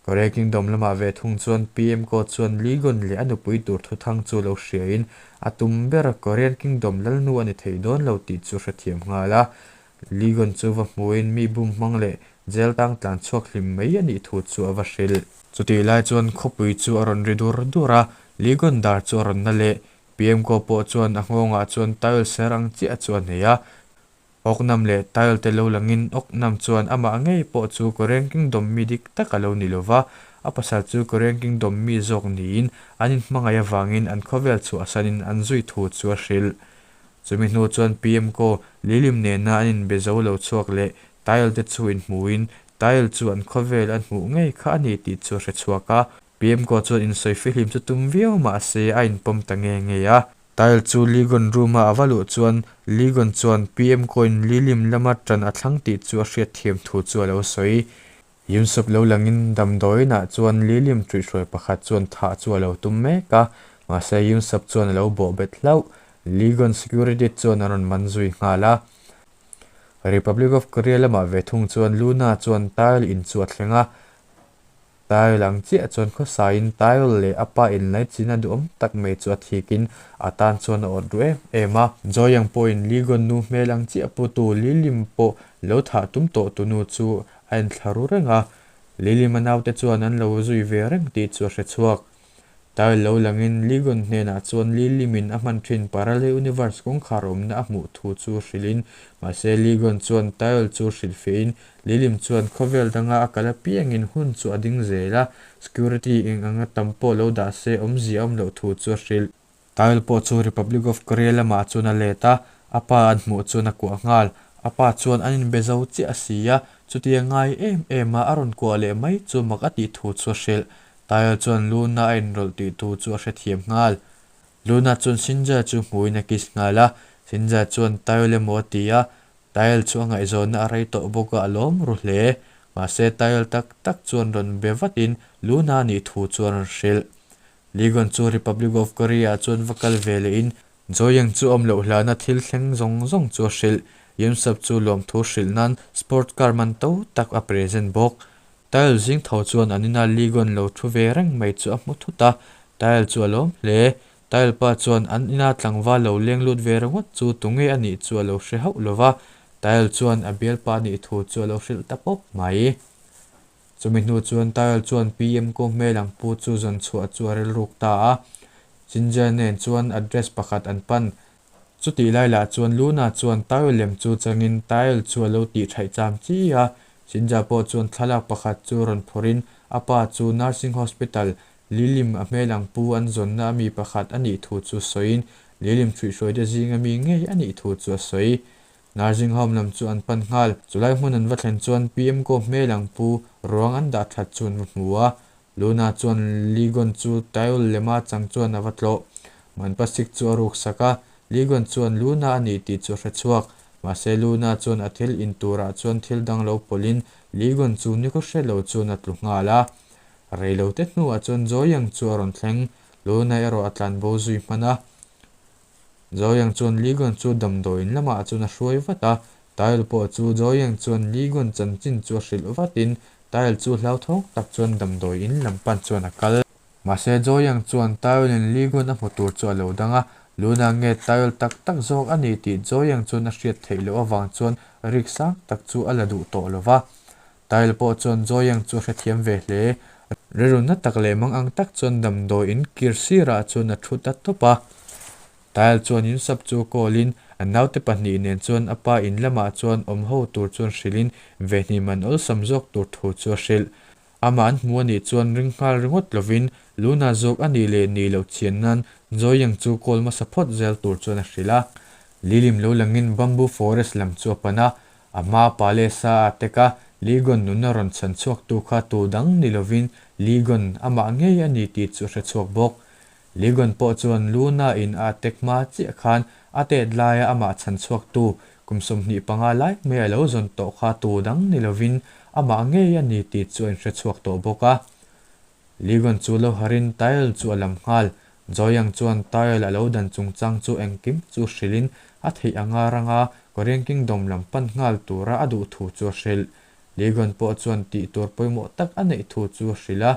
Korea Kingdom lamah ve thung chuan PM Ko chuan Ligon leh a nupui tur thuthang chu lo hriain a tum ber Korean Kingdom lalnu a ni thei dawn lo tih chu hrethiam nghal a. Ligon chu va hmuin mi bum hmang leh jail tang tlan chhuak hlim mai a nih thu chu a va hrilh. Chutih lai chuan khawpui chu a rawn ri dur dur a, Ligon dar chu a rawn na leh. PM Ko pawh chuan a nghawngah chuan tile ser ang chiah chu a nei a. Oknam leh Tile te lo langin Oknam chuan amah ngei pawh chu Korean Kingdom mi dik tak a lo ni lo va, a pasal chu Korean Kingdom mi zawk niin an inhmangaih avangin an khawvel chhuahsanin an zui thu chu a hrilh. Chumi hnu chuan PM Ko Lilim nena an inbe zo lo chhuak leh Taeil te chu inhmuin Taeil chu an khawvel a hmuh ngei kha a ni tih chu a hre chhuak a. PM Ko chuan insawi fihlim chu tum viau mah se a inpawm ta nge nge a. Taeil chu Ligon room a a va luh chuan Ligon chuan PM Ko-in Lilim lama ṭan a thlang tih chu a hriatthiam thu chu a lo sawi. Yunsup lo langin damdawiinah chuan Lilim ṭuihhruai pakhat chuan thah chu a lo tum mek a, mahse Yunsup chuan a lo bawh bet hlauh. Ligon security chuan a rawn man zui nghal a. Republic of Korea lamah ve thung chuan Luna chuan Taeil in chu a thleng a. Taeil ang chiah chuan khawsaiin Taeil leh a pa inlaichin a duhawm tak mai chu a thikin a tan chuan a awt ru em em a. Joyang pawhin Ligon nu hmel ang chiah putu Lilim pawh lo thah tum tawh tu nu chu a enthla ru reng a. Lilim a naute chuan an lo zui ve reng tih chu a hre chhuak. Taeil lo langin Ligon hnenah chuan Lilimin a hman thin Parallel Universe kawngkhar awmna a hmuh thu chu hrilhin, mahse Ligon chuan Taeil chu hrilhfiahin Lilim chuan khawvel danga a kal apiangin hun chu a ding zel a, security eng anga tam pawh lo dah se awmzia a awm loh thu chu a hrilh. Taeil pawh chu Republic of Korea lamah chuan a let a, a pa an hmuh chuan a kuah nghal. A pa chuan an inbe zo chiah a si a, chutia ngai em em a a rawn kuah leh mai chu mak a tih thu chu a hrilh. Taeil chuan Luna a inrawlh tih thu chu a hrethiam nghal. Luna chuan Shinja chu hmuin a kiss nghal a, Shinja chuan Taeil emaw a ti a, Taeil chu a ngaihzawnna a rei tawh bawk a, a lawm ru hle. Mahse Taeil tak tak chuan rawn be vatin Luna nih thu chu a rawn hrilh. Ligon chu Republic of Korea ah chuan va kal ve lehin Joyang chu awm loh hlana thil thleng zawng zawng chu a hrilh. Yeonsub chu lawmthu hrilh nan sport car man to tak a present bawk. Taeil zing tho chuan an ina Ligon lo thu ve reng mai chu a hmu thut a, Taeil chu a lawm hle. Taeil pa chuan an ina tlangval lo leng lut ve ringawt chu tunge a nih chu a lo hre hauh lo va, Taeil chuan a bialpa nih thu chu a lo hrilh ta pawp mai. Chumi hnu chuan Taeil chuan PM Ko hmel ang pu chu zawn chhuah chu a rilruk ta a, Jinja nen chuan address pakhat an pan. Chutih lai lah chuan Luna chuan Taeil lem chu changin Taeil chu a lo tih thaih cham chi a, Jinja pawh chuan thlalak pakhat chu rawn phawrhin a pa chu Nursing Hospital Lilim a hmel ang pu an zawnna a mi pakhat a nih thu chu sawiin Lilim ṭhuihhruaite zinga mi ngei a nih thu chu a sawi. Nursing Home lam chu an pan nghal. Chulai hmun an va thlen chuan PM Ko hmel ang pu ruang an dah that chu an va hmu a. Luna chuan Ligon chu Taeul lema chang chuan a va tlawh. Manpasik chu a ruk sak a, Ligon chuan Luna a ni tih chu a hre chhuak. Mahse Luna chuan a thil in turah chuan thil dang lo pawlhin Ligon chu nikhaw hre lo chuan a tlu nghal a. Reilote hnuah chuan Joyang chu a rawn thleng. Luna erawh a tlanbo zui hman a. Joyang chuan Ligon chu damdawiin lamah chuan a hruai vat a, Taeil pawh chu Joyang chuan Ligon chanchin chu a hrilh vatin Taeil chu hlauthawng tak chuan damdawiin lam pan chuan a kal. Mahse Joyang chuan Taeilin Ligon a hmu tur chu a lo dang a, Luna nge Taeil tak tak zawk a ni tih Joyang chuan a hriat theih loh avang chuan rik sang tak chu a la duh tawh lo va. Taeil pawh chuan Joyang chu a hrethiam ve hle. Rilruna tak leh mang ang tak chuan damdawiin kir sirah chuan a thu ta tawp a. Taeil chuan Yunsap chu call in a naute pahnih nen chuan a pa in lamah chuan awm ho tur chuan hrilh in vehnim an awlsam zawk tur thu chu a hrilh. Amah an hmu a nih chuan ring nghal ringawt lovin Luna zawk a nih leh nih loh chian nan Joyang chu call hmasa phawt zel tur chuan a hrilh a. Lilim lo langin Bamboo Forest lam chu a pan a, A hma Palesa a tek a, Ligon nuna rawn chhan chhuaktu kha tu dang ni lovin Ligon amah ngei a ni tih chu a hre chhuak bawk. Ligon pawh chuan Luna in a tek hma chiah khan a tet laia amah chhan chhuaktu kum 25 lai mai a lo zawn tawh kha tu dang ni lovin amah ngei a ni tih chu a inhre chhuak tawh bawk a. Ligon chu lo harin Taeil chu a lam nghal. Joyang chuan Taeil a lo dan chungchang chu engkim chu hrilhin a theih anga ranga Korean Kingdom lam pan nghal tura a duh thu chu a hrilh. Ligon pawh chuan tih tur pawimawh tak a neih thu chu a hrilh a.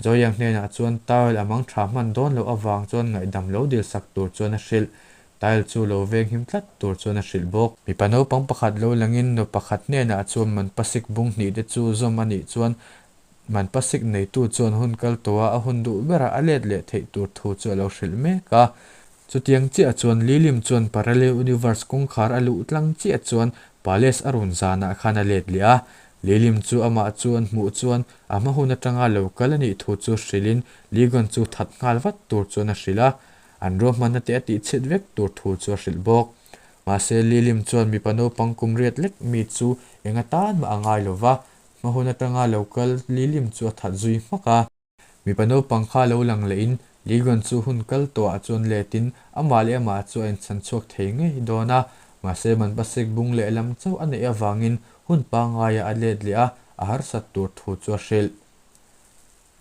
Joyang hnenah chuan Taeil a mang tha hman dawn loh avang chuan ngaihdam lo dil sak tur chuan a hrilh. Taeil chu lo veng him tlat tur chuan a hrilh bawk. Mipa naupang pakhat lo langin nu pakhat hnenah chuan man pasik bung hnih te chu zawm a nih chuan Manpasik neitu chuan hun kal tawha a hun duh berah a let leh theih tur thu chu a lo hrilh mek a. Chutiang chiah chuan Lilim chuan Parallel Universe kawngkhar a luh tlang chiah chuan Palace a run zanah khan a let leh a. Lilim chu amah chu an hmuh chuan a hma hun atanga lo kal a nih thu chu hrilhin Ligon chu that nghal vat tur chuan a hrilh a. An ruahmanna te a tihchhiat vek tur thu chu a hrilh bawk. Mahse, Lilim chuan mipa naupang kum riat lek mi chu eng atan mah a ngai lo va, hma hun atanga lo kal Lilim chu a that zui hmak a. Mipa naupang kha lo lang lehin Ligon chu hun kal tawhah chuan letin amah leh amah chu a inchhan chhuak thei ngei dawn a. Mahse, Manpasik bung lehlam chauh a neih avangin hun pangaiah a let leh a, a harsat tur thu chu a hrilh.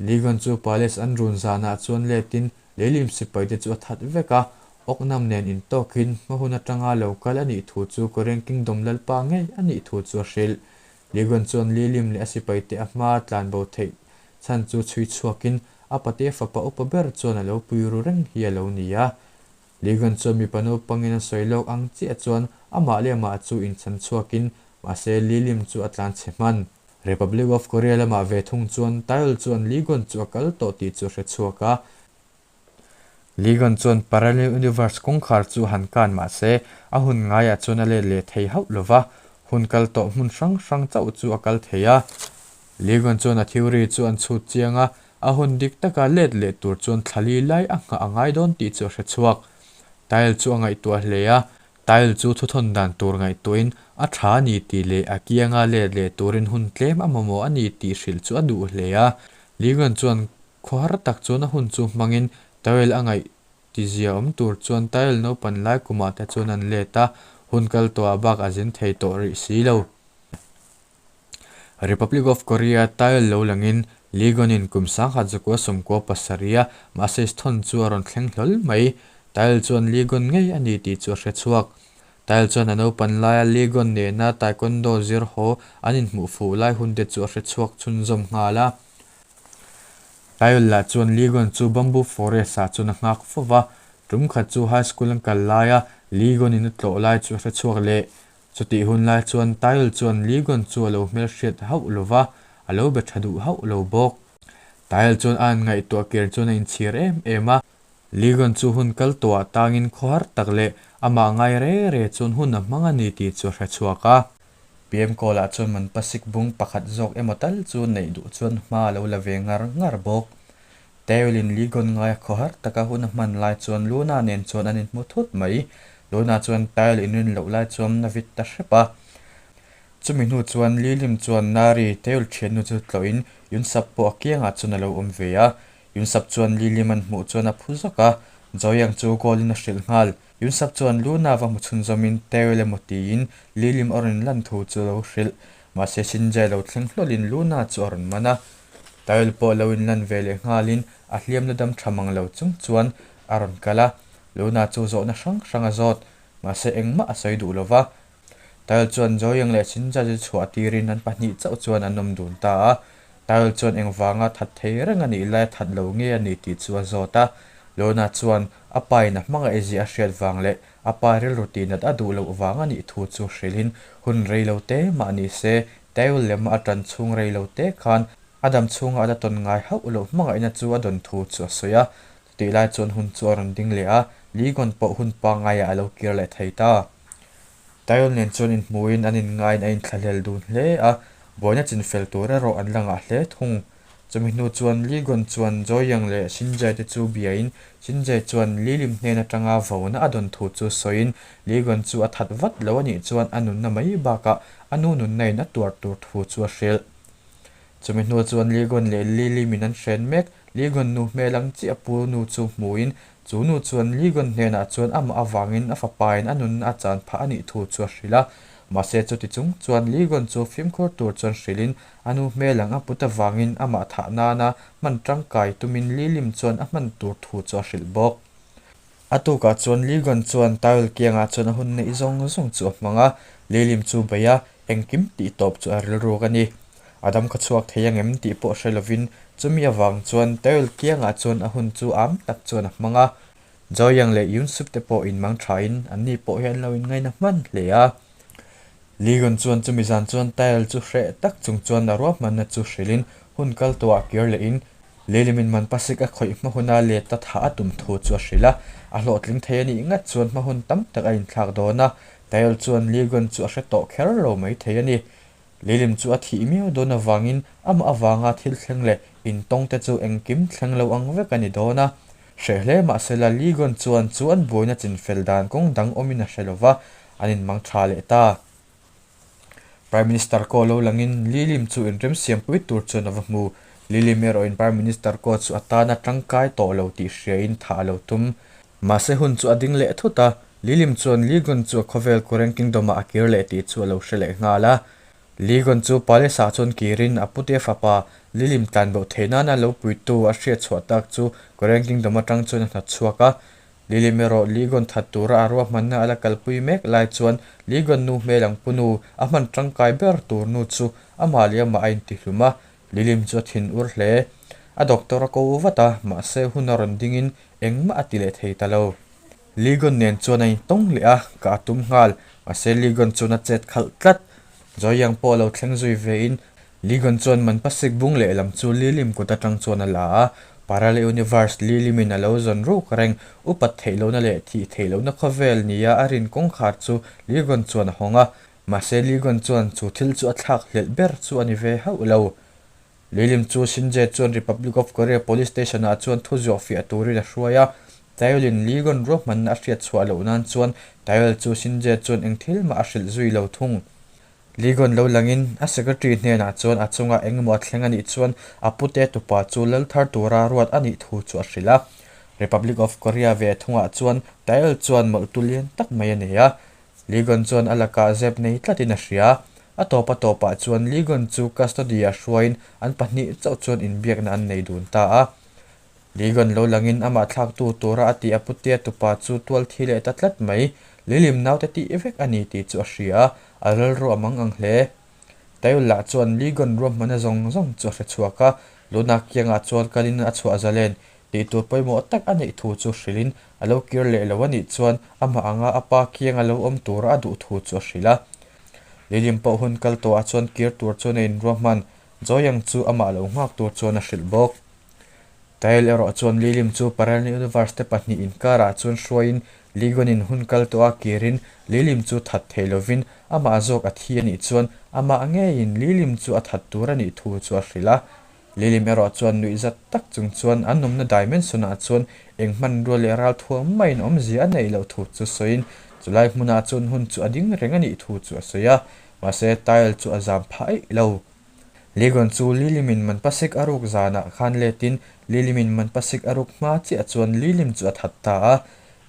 Ligon chu Palace an run zanah chuan letin leilim sipaite chu a that vek a, Oknam nen intawkin hma hun atanga lo kal a nih thu chu Korean Kingdom lalpa ngei a nih thu chu a hrilh. Ligon chuan Lilim leh a sipaite a hmaa tlanbo theih chhan chu chhui chhuakin a patea fapa upa ber chuan a lo pui ru reng hi a lo ni a. Ligon chuan mipa naupangin a sawi lawk ang chiah chuan amah leh amah chu inchhan chhuakin mahse Lilim chu a tlanchhe hman. Republic of Korea lamah ve thung chuan Taeul chuan Ligon chu a kal tawh tih chu a hre chhuak a. Ligon chuan Parallel Universe kawngkhar chu han kan mah se, a hun ngaiah chuan a let leh thei hauh lo va, hun kal tawh hmun hrang hrang chauh chu a kal thei a. Ligon chuan a theory chu an chhut chiang a, a hun dik taka let leh tur chuan thla li lai a nghah a ngai dawn tih chu a hre chhuak. Taeul chu a ngaihtuah hle a, Tile chu thuthawn dan tur ngaihtuahin a tha a ni tih leh a kianga let leh turin hun tlem a mamawh a ni tih hrilh chu a duh hle a. Ligon chuan khawhar tak chuan a hun chu hmangin Tile a ngaih tizia awm tur chuan Tile naupan lai kumah te chuan an let a, hun kal tawhah bak a zin thei tawh rih si lo. Republic of Korea tile lo langin Ligon-in kum 1900 97 a message thawn chu a rawn thleng hlawl mai. Tile chuan Ligon ngei a ni tih chu a hre chhuak. Tile chuan a naupan laia Ligon nena Taekwondo zir haw an inhmuh fuh lai hunte chu a hre chhuak chhunzawm nghal a. Tile lah chuan Ligon chu Bamboo Forest-ah chuan a nghak fo va. Tum khat chu high school an kal laia Ligon-in a tlawh lai chu a hre chhuak leh. Chutih hun lai chuan Taeul chuan Ligon chu a lo hmelhriat hauh lo va, a lo be tha duh hauh lo bawk. Taeul chuan a han ngaihtuah kir chuan a inchhir em em a. Ligon chu hun kal tawhah tangin khawhar tak leh amah ngai re re chuan hun a hmang a ni tih chu a hre chhuak a. PM Kawl-ah chuan man pasik bung pakhat zawk emaw tal chu neih duh chuan hma a lo la ve ngar ngar bawk. Taeulin Ligon ngaia khawhar taka hun a hman lai chuan Luna nen chuan an inhmu thut mai. Luna chuan Taeul inrin loh lai chuan na vit ta hrep a. Chumi hnu chuan Lilim chuan Nari, Taeul thiannu chu tlawhin Yunsap pawh a kiangah chuan a lo awm ve a. Yunsap chuan Lilim an hmuh chuan a phu zawk a, Joyang chu goal-in a hrilh nghal. Yunsap chuan Luna va hmu chhunzawmin Taeul emaw tiin Lilim a rawn lan thu chu a lo hrilh. Mahse Shinjae lo thleng hlawlin Luna chu a rawn man a. Taeul pawh lo inlan ve leh nghalin a hliam la dam tha mang lo chung chuan a rawn kal a, Luna chu zawhna hrang hrang a zawt, mahse engmah a sawi duh lo va. Taeul chuan Joyang leh Shinja chu chhuah tirin an pahnih chauh chuan an awm dun ta a, Taeul chuan engvanga that thei reng a nih lai that lo nge a ni tih chu a zawt a, Luna chuan a pa in a hmangaih zia a hriat vang leh a pa rilru tihnat a duh loh vang a nih thu chu hrilhin hun rei lo te mah ni se Taeul lem a tan chhung rei lo te khan a dam chhunga a la tawn ngai hauh loh hmangaihna chu a dawn thu chu a sawi a. Chutih lai chuan hun chu a rawn ding leh a, Ligon pawh hun pangaiah a lo kir leh thei ta. Taeul nen chuan inhmuhin an inngaiin a inthlahlel dun hle a, buaina chinfel tur erawh an la ngah hle thung. Chumi hnu chuan Ligon chuan Joyang leh Shinjae te chu biain Shinjae chuan Lilim hnen atanga vona a dawn thu chu sawiin Ligon chu a that vat lo a nih chuan a nunna mai bakah a nu nunna in a tuar tur thu chu a hrilh. Chumi hnu chuan Ligon leh Lilim in an hren mek. Ligon nu hmel ang chiah pu nu chu hmuin chu nu chuan Ligon hnenah chuan amah avangin a fapa in a nunna a chan phah a nih thu chu a hrilh a. Mahse chuti chung chuan Ligon chu fimkhur tur chuan hrilhin A nu hmel ang a put avangin amah thah nana hman tangkai tumin Lilim chuan a hman tur thu chu a hrilh bawk. A tukah chuan Ligon chuan Taeul kiangah chuan a hun neih zawng zawng chu a hmang a, Lilim chu bei a, engkim tih tawp chu a rilruk a ni. A dam kha chhuak thei angem tih pawh hre lovin chumi avang chuan Taeul kiangah chuan a hun chu am tak chuan a hmang a. Joyang leh Yoonsuk te pawh inmang thain anni pawh hi an lo inngaina hman hle a. Ligon chuan chumi zan chuan Tael chu hreh tak chung chuan a ruahmanna chu hrilhin hun kal tawhah kir lehin Lilimin man pasik a khawih hma huna let a thah a tum thu chu a hrilh a. A hlawhtling thei a nih ngat chuan hma hun tam tak a inthlak dawn a, Tael chuan Ligon chu a hre tawh kher lo mai thei a ni. Lilim chu a thih miau dawn avangin amah avanga thil thleng leh intawng te chu engkim thleng lo ang vek a ni dawn a. Hreh hle mahsela Ligon chuan chu an buaina chinfel dan kawng dang awmin a hre lova, an inmang tha leh ta. Prime Minister Ko lo langin Li Lim chu inremsiampui tur chuan a va hmu. Li Lim erawhin Prime Minister Ko chu a tana tangkai tawh lo tih hriain thah a lo tum. Mahse hun chu a ding leh thut a, Li Lim chuan Li Gun chu a khawvel Korean Kingdom-ah a kir leh tih chu a lo hre leh nghal a. Li Gun chu Palace-ah chuan kirin a putea fapa Li Lim tlanbo theih nana lo puitu a hriat chhuah tak chu Korean Kingdom atang chuan a hnat chhuak a. Lilim erawh Ligon that tura a ruahmanna a la kalpui mek lai chuan Ligon nu hmel ang pu nu, a hman tangkai ber tur nu chu amah leh amah a intihlum a, Lilim chu a thin ur hle. A doctor a ko vat a, mahse hun a rawn dingin engmah a ti leh thei ta lo. Ligon nen chuan a intawng leh a, ka a tum nghal, mahse Ligon chuan a chet khalh tlat. Joyang pawh a lo thleng zui vein Ligon chuan man pasik bung lehlam chu Lilim kut atang chuan a la a, Parallel Universe Lilimin a lo zawn ruk reng, upat theih lohna leh thih theih lohna khawvel nia a rin kawngkhar chu Ligon chuan a hawng a, mahse Ligon chuan chu thil chu a thlak hlelh ber chu a ni ve hauh lo. Lilim chu Shinje chuan Republic of Korea Police Station ah chuan thu zuah fiah turin a hruai a, Taeul-in Ligon ruahmanna a hriat chhuah loh nan chuan Taeul chu Shinje chuan eng thil mah a hrilh zui lo thung. Ligon lo langin a secretary hnenah chuan a chungah engemaw a thleng a nih chuan a pute tupa chu lal thar tura ruat a nih thu chu a hrilh a. Republic of Korea ve thungah chuan Taeul chuan mawlhtu lian tak mai a nei a. Ligon chuan a lakah zep nei tlatin a hria. A tawp a tawpah chuan Ligon chu custody-ah hruaiin an pahnih chauh chuan inbiakna an nei dun ta a. Ligon lo langin amah thlaktu tura a tih a putea tupa chu tual thi leh ta tlat mai. Lilim naute tih vek a ni tih chu a hria a, a rilru a mang ang hle. Taeul lah chuan Ligon ruahmana zawng zawng chu a hre chhuak a, Luna kiangah chuan kalin a chhuah zalen tih tur pawimawh tak a neih thu chu hrilhin a lo kir leh lo a nih chuan amah anga a pa kianga lo awm tura a duh thu chu a hrilh a. Lilim pawh hun kal tawhah chuan kir tur chuan a inruahman. Joyang chu amah lo nghak tur chuan a hrilh bawk. Tael erawh chuan Lilim chu Parallel Universe te pahnih inkarah chuan hruaiin Ligonin hun kal tawh a kirin Lilim chu that thei lovin amah zawk a thi a nih chuan amah ngeiin Lilim chu a that tur a nih thu chu a hrilh a. Lilim erawh chuan nuih zat tak chung chuan an awmna dimension-ah chuan eng hmanrua leh ralthuam maiin awmzia a neih loh thu chu sawiin chulai hmunah chuan hun chu a ding reng a nih thu chu a sawi a, mahse Tael chu a zam phah eih lo. Ligon chu Lilimin man pasik a ruk zanah khan letin Lilimin man pasik a ruk hma chiah chuan Lilim chu a that ta a.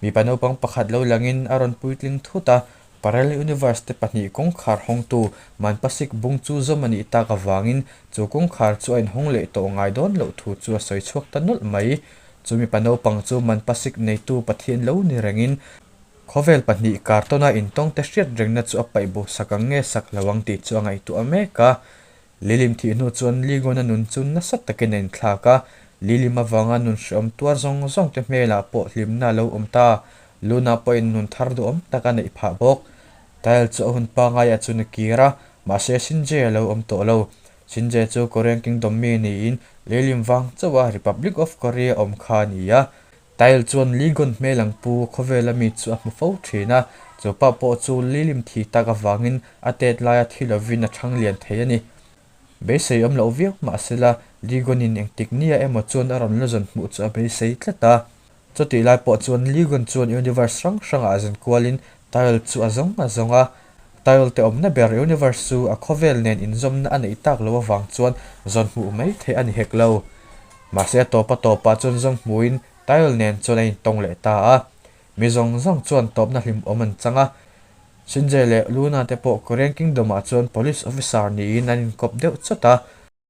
Mipa naupang pakhat lo langin a rawn puitling thut a, Parallel Universe te pahnih kawngkhar hawngtu man pasik bung chu zawm a nih tak avangin chu kawngkhar chu a inhawng leh tawh ngai dawn loh thu chu a sawi chhuak ta nawlh mai. Chu mipa naupang chu man pasik neitu Pathian lo ni rengin Khawvel pahnih kartawna intawngte hriat rengna chu a paih bo sak ang nge sak lo ang tih chu a ngaihtuah mek a. Lilim thih hnu chuan Ligona nun chu nasa takin a inthlak a, Lilim avanga nun hreawm tuar zawng zawngte hmelah pawh hlimna a lo awm ta. Luna pawhin nun thar duhawm tak a neih phah bawk. Tael chu a hun pangaiah chuan a kir a, mahse Shinje a lo awm tawh lo. Shinje chu Korean Kingdom mi niin Lilim vang chauha Republic of Korea awm kha a ni a. Tael chuan Ligon hmel ang pu khawvela mi chu a hmu fo thin a, chu pa pawh chu Lilim thi tak avangin a tet laia thi lovin a thang lian thei a ni. Beisei awm loh viau mahsela Ligonin engtik nia emaw chuan a rawn la zawn hmuh chu a beisei tlat a. Chutih lai pawh chuan Ligon chuan universe hrang hrangah zin kualin Tael chu a zawng a zawng a. Tael te awmna ber universe chu a khawvel nen inzawmna a neih tak loh avang chuan zawn hmuh mai theih a ni hek lo. Mahse a tawp a tawpah chuan zawng hmuin Tael nen chuan a intawng leh ta a. Mi zawng zawng chuan tawpna hlimawm an chang a. Shinje leh Luna te pawh Korean Kingdom ah chuan police officer niin an inkawp deuh chawt a.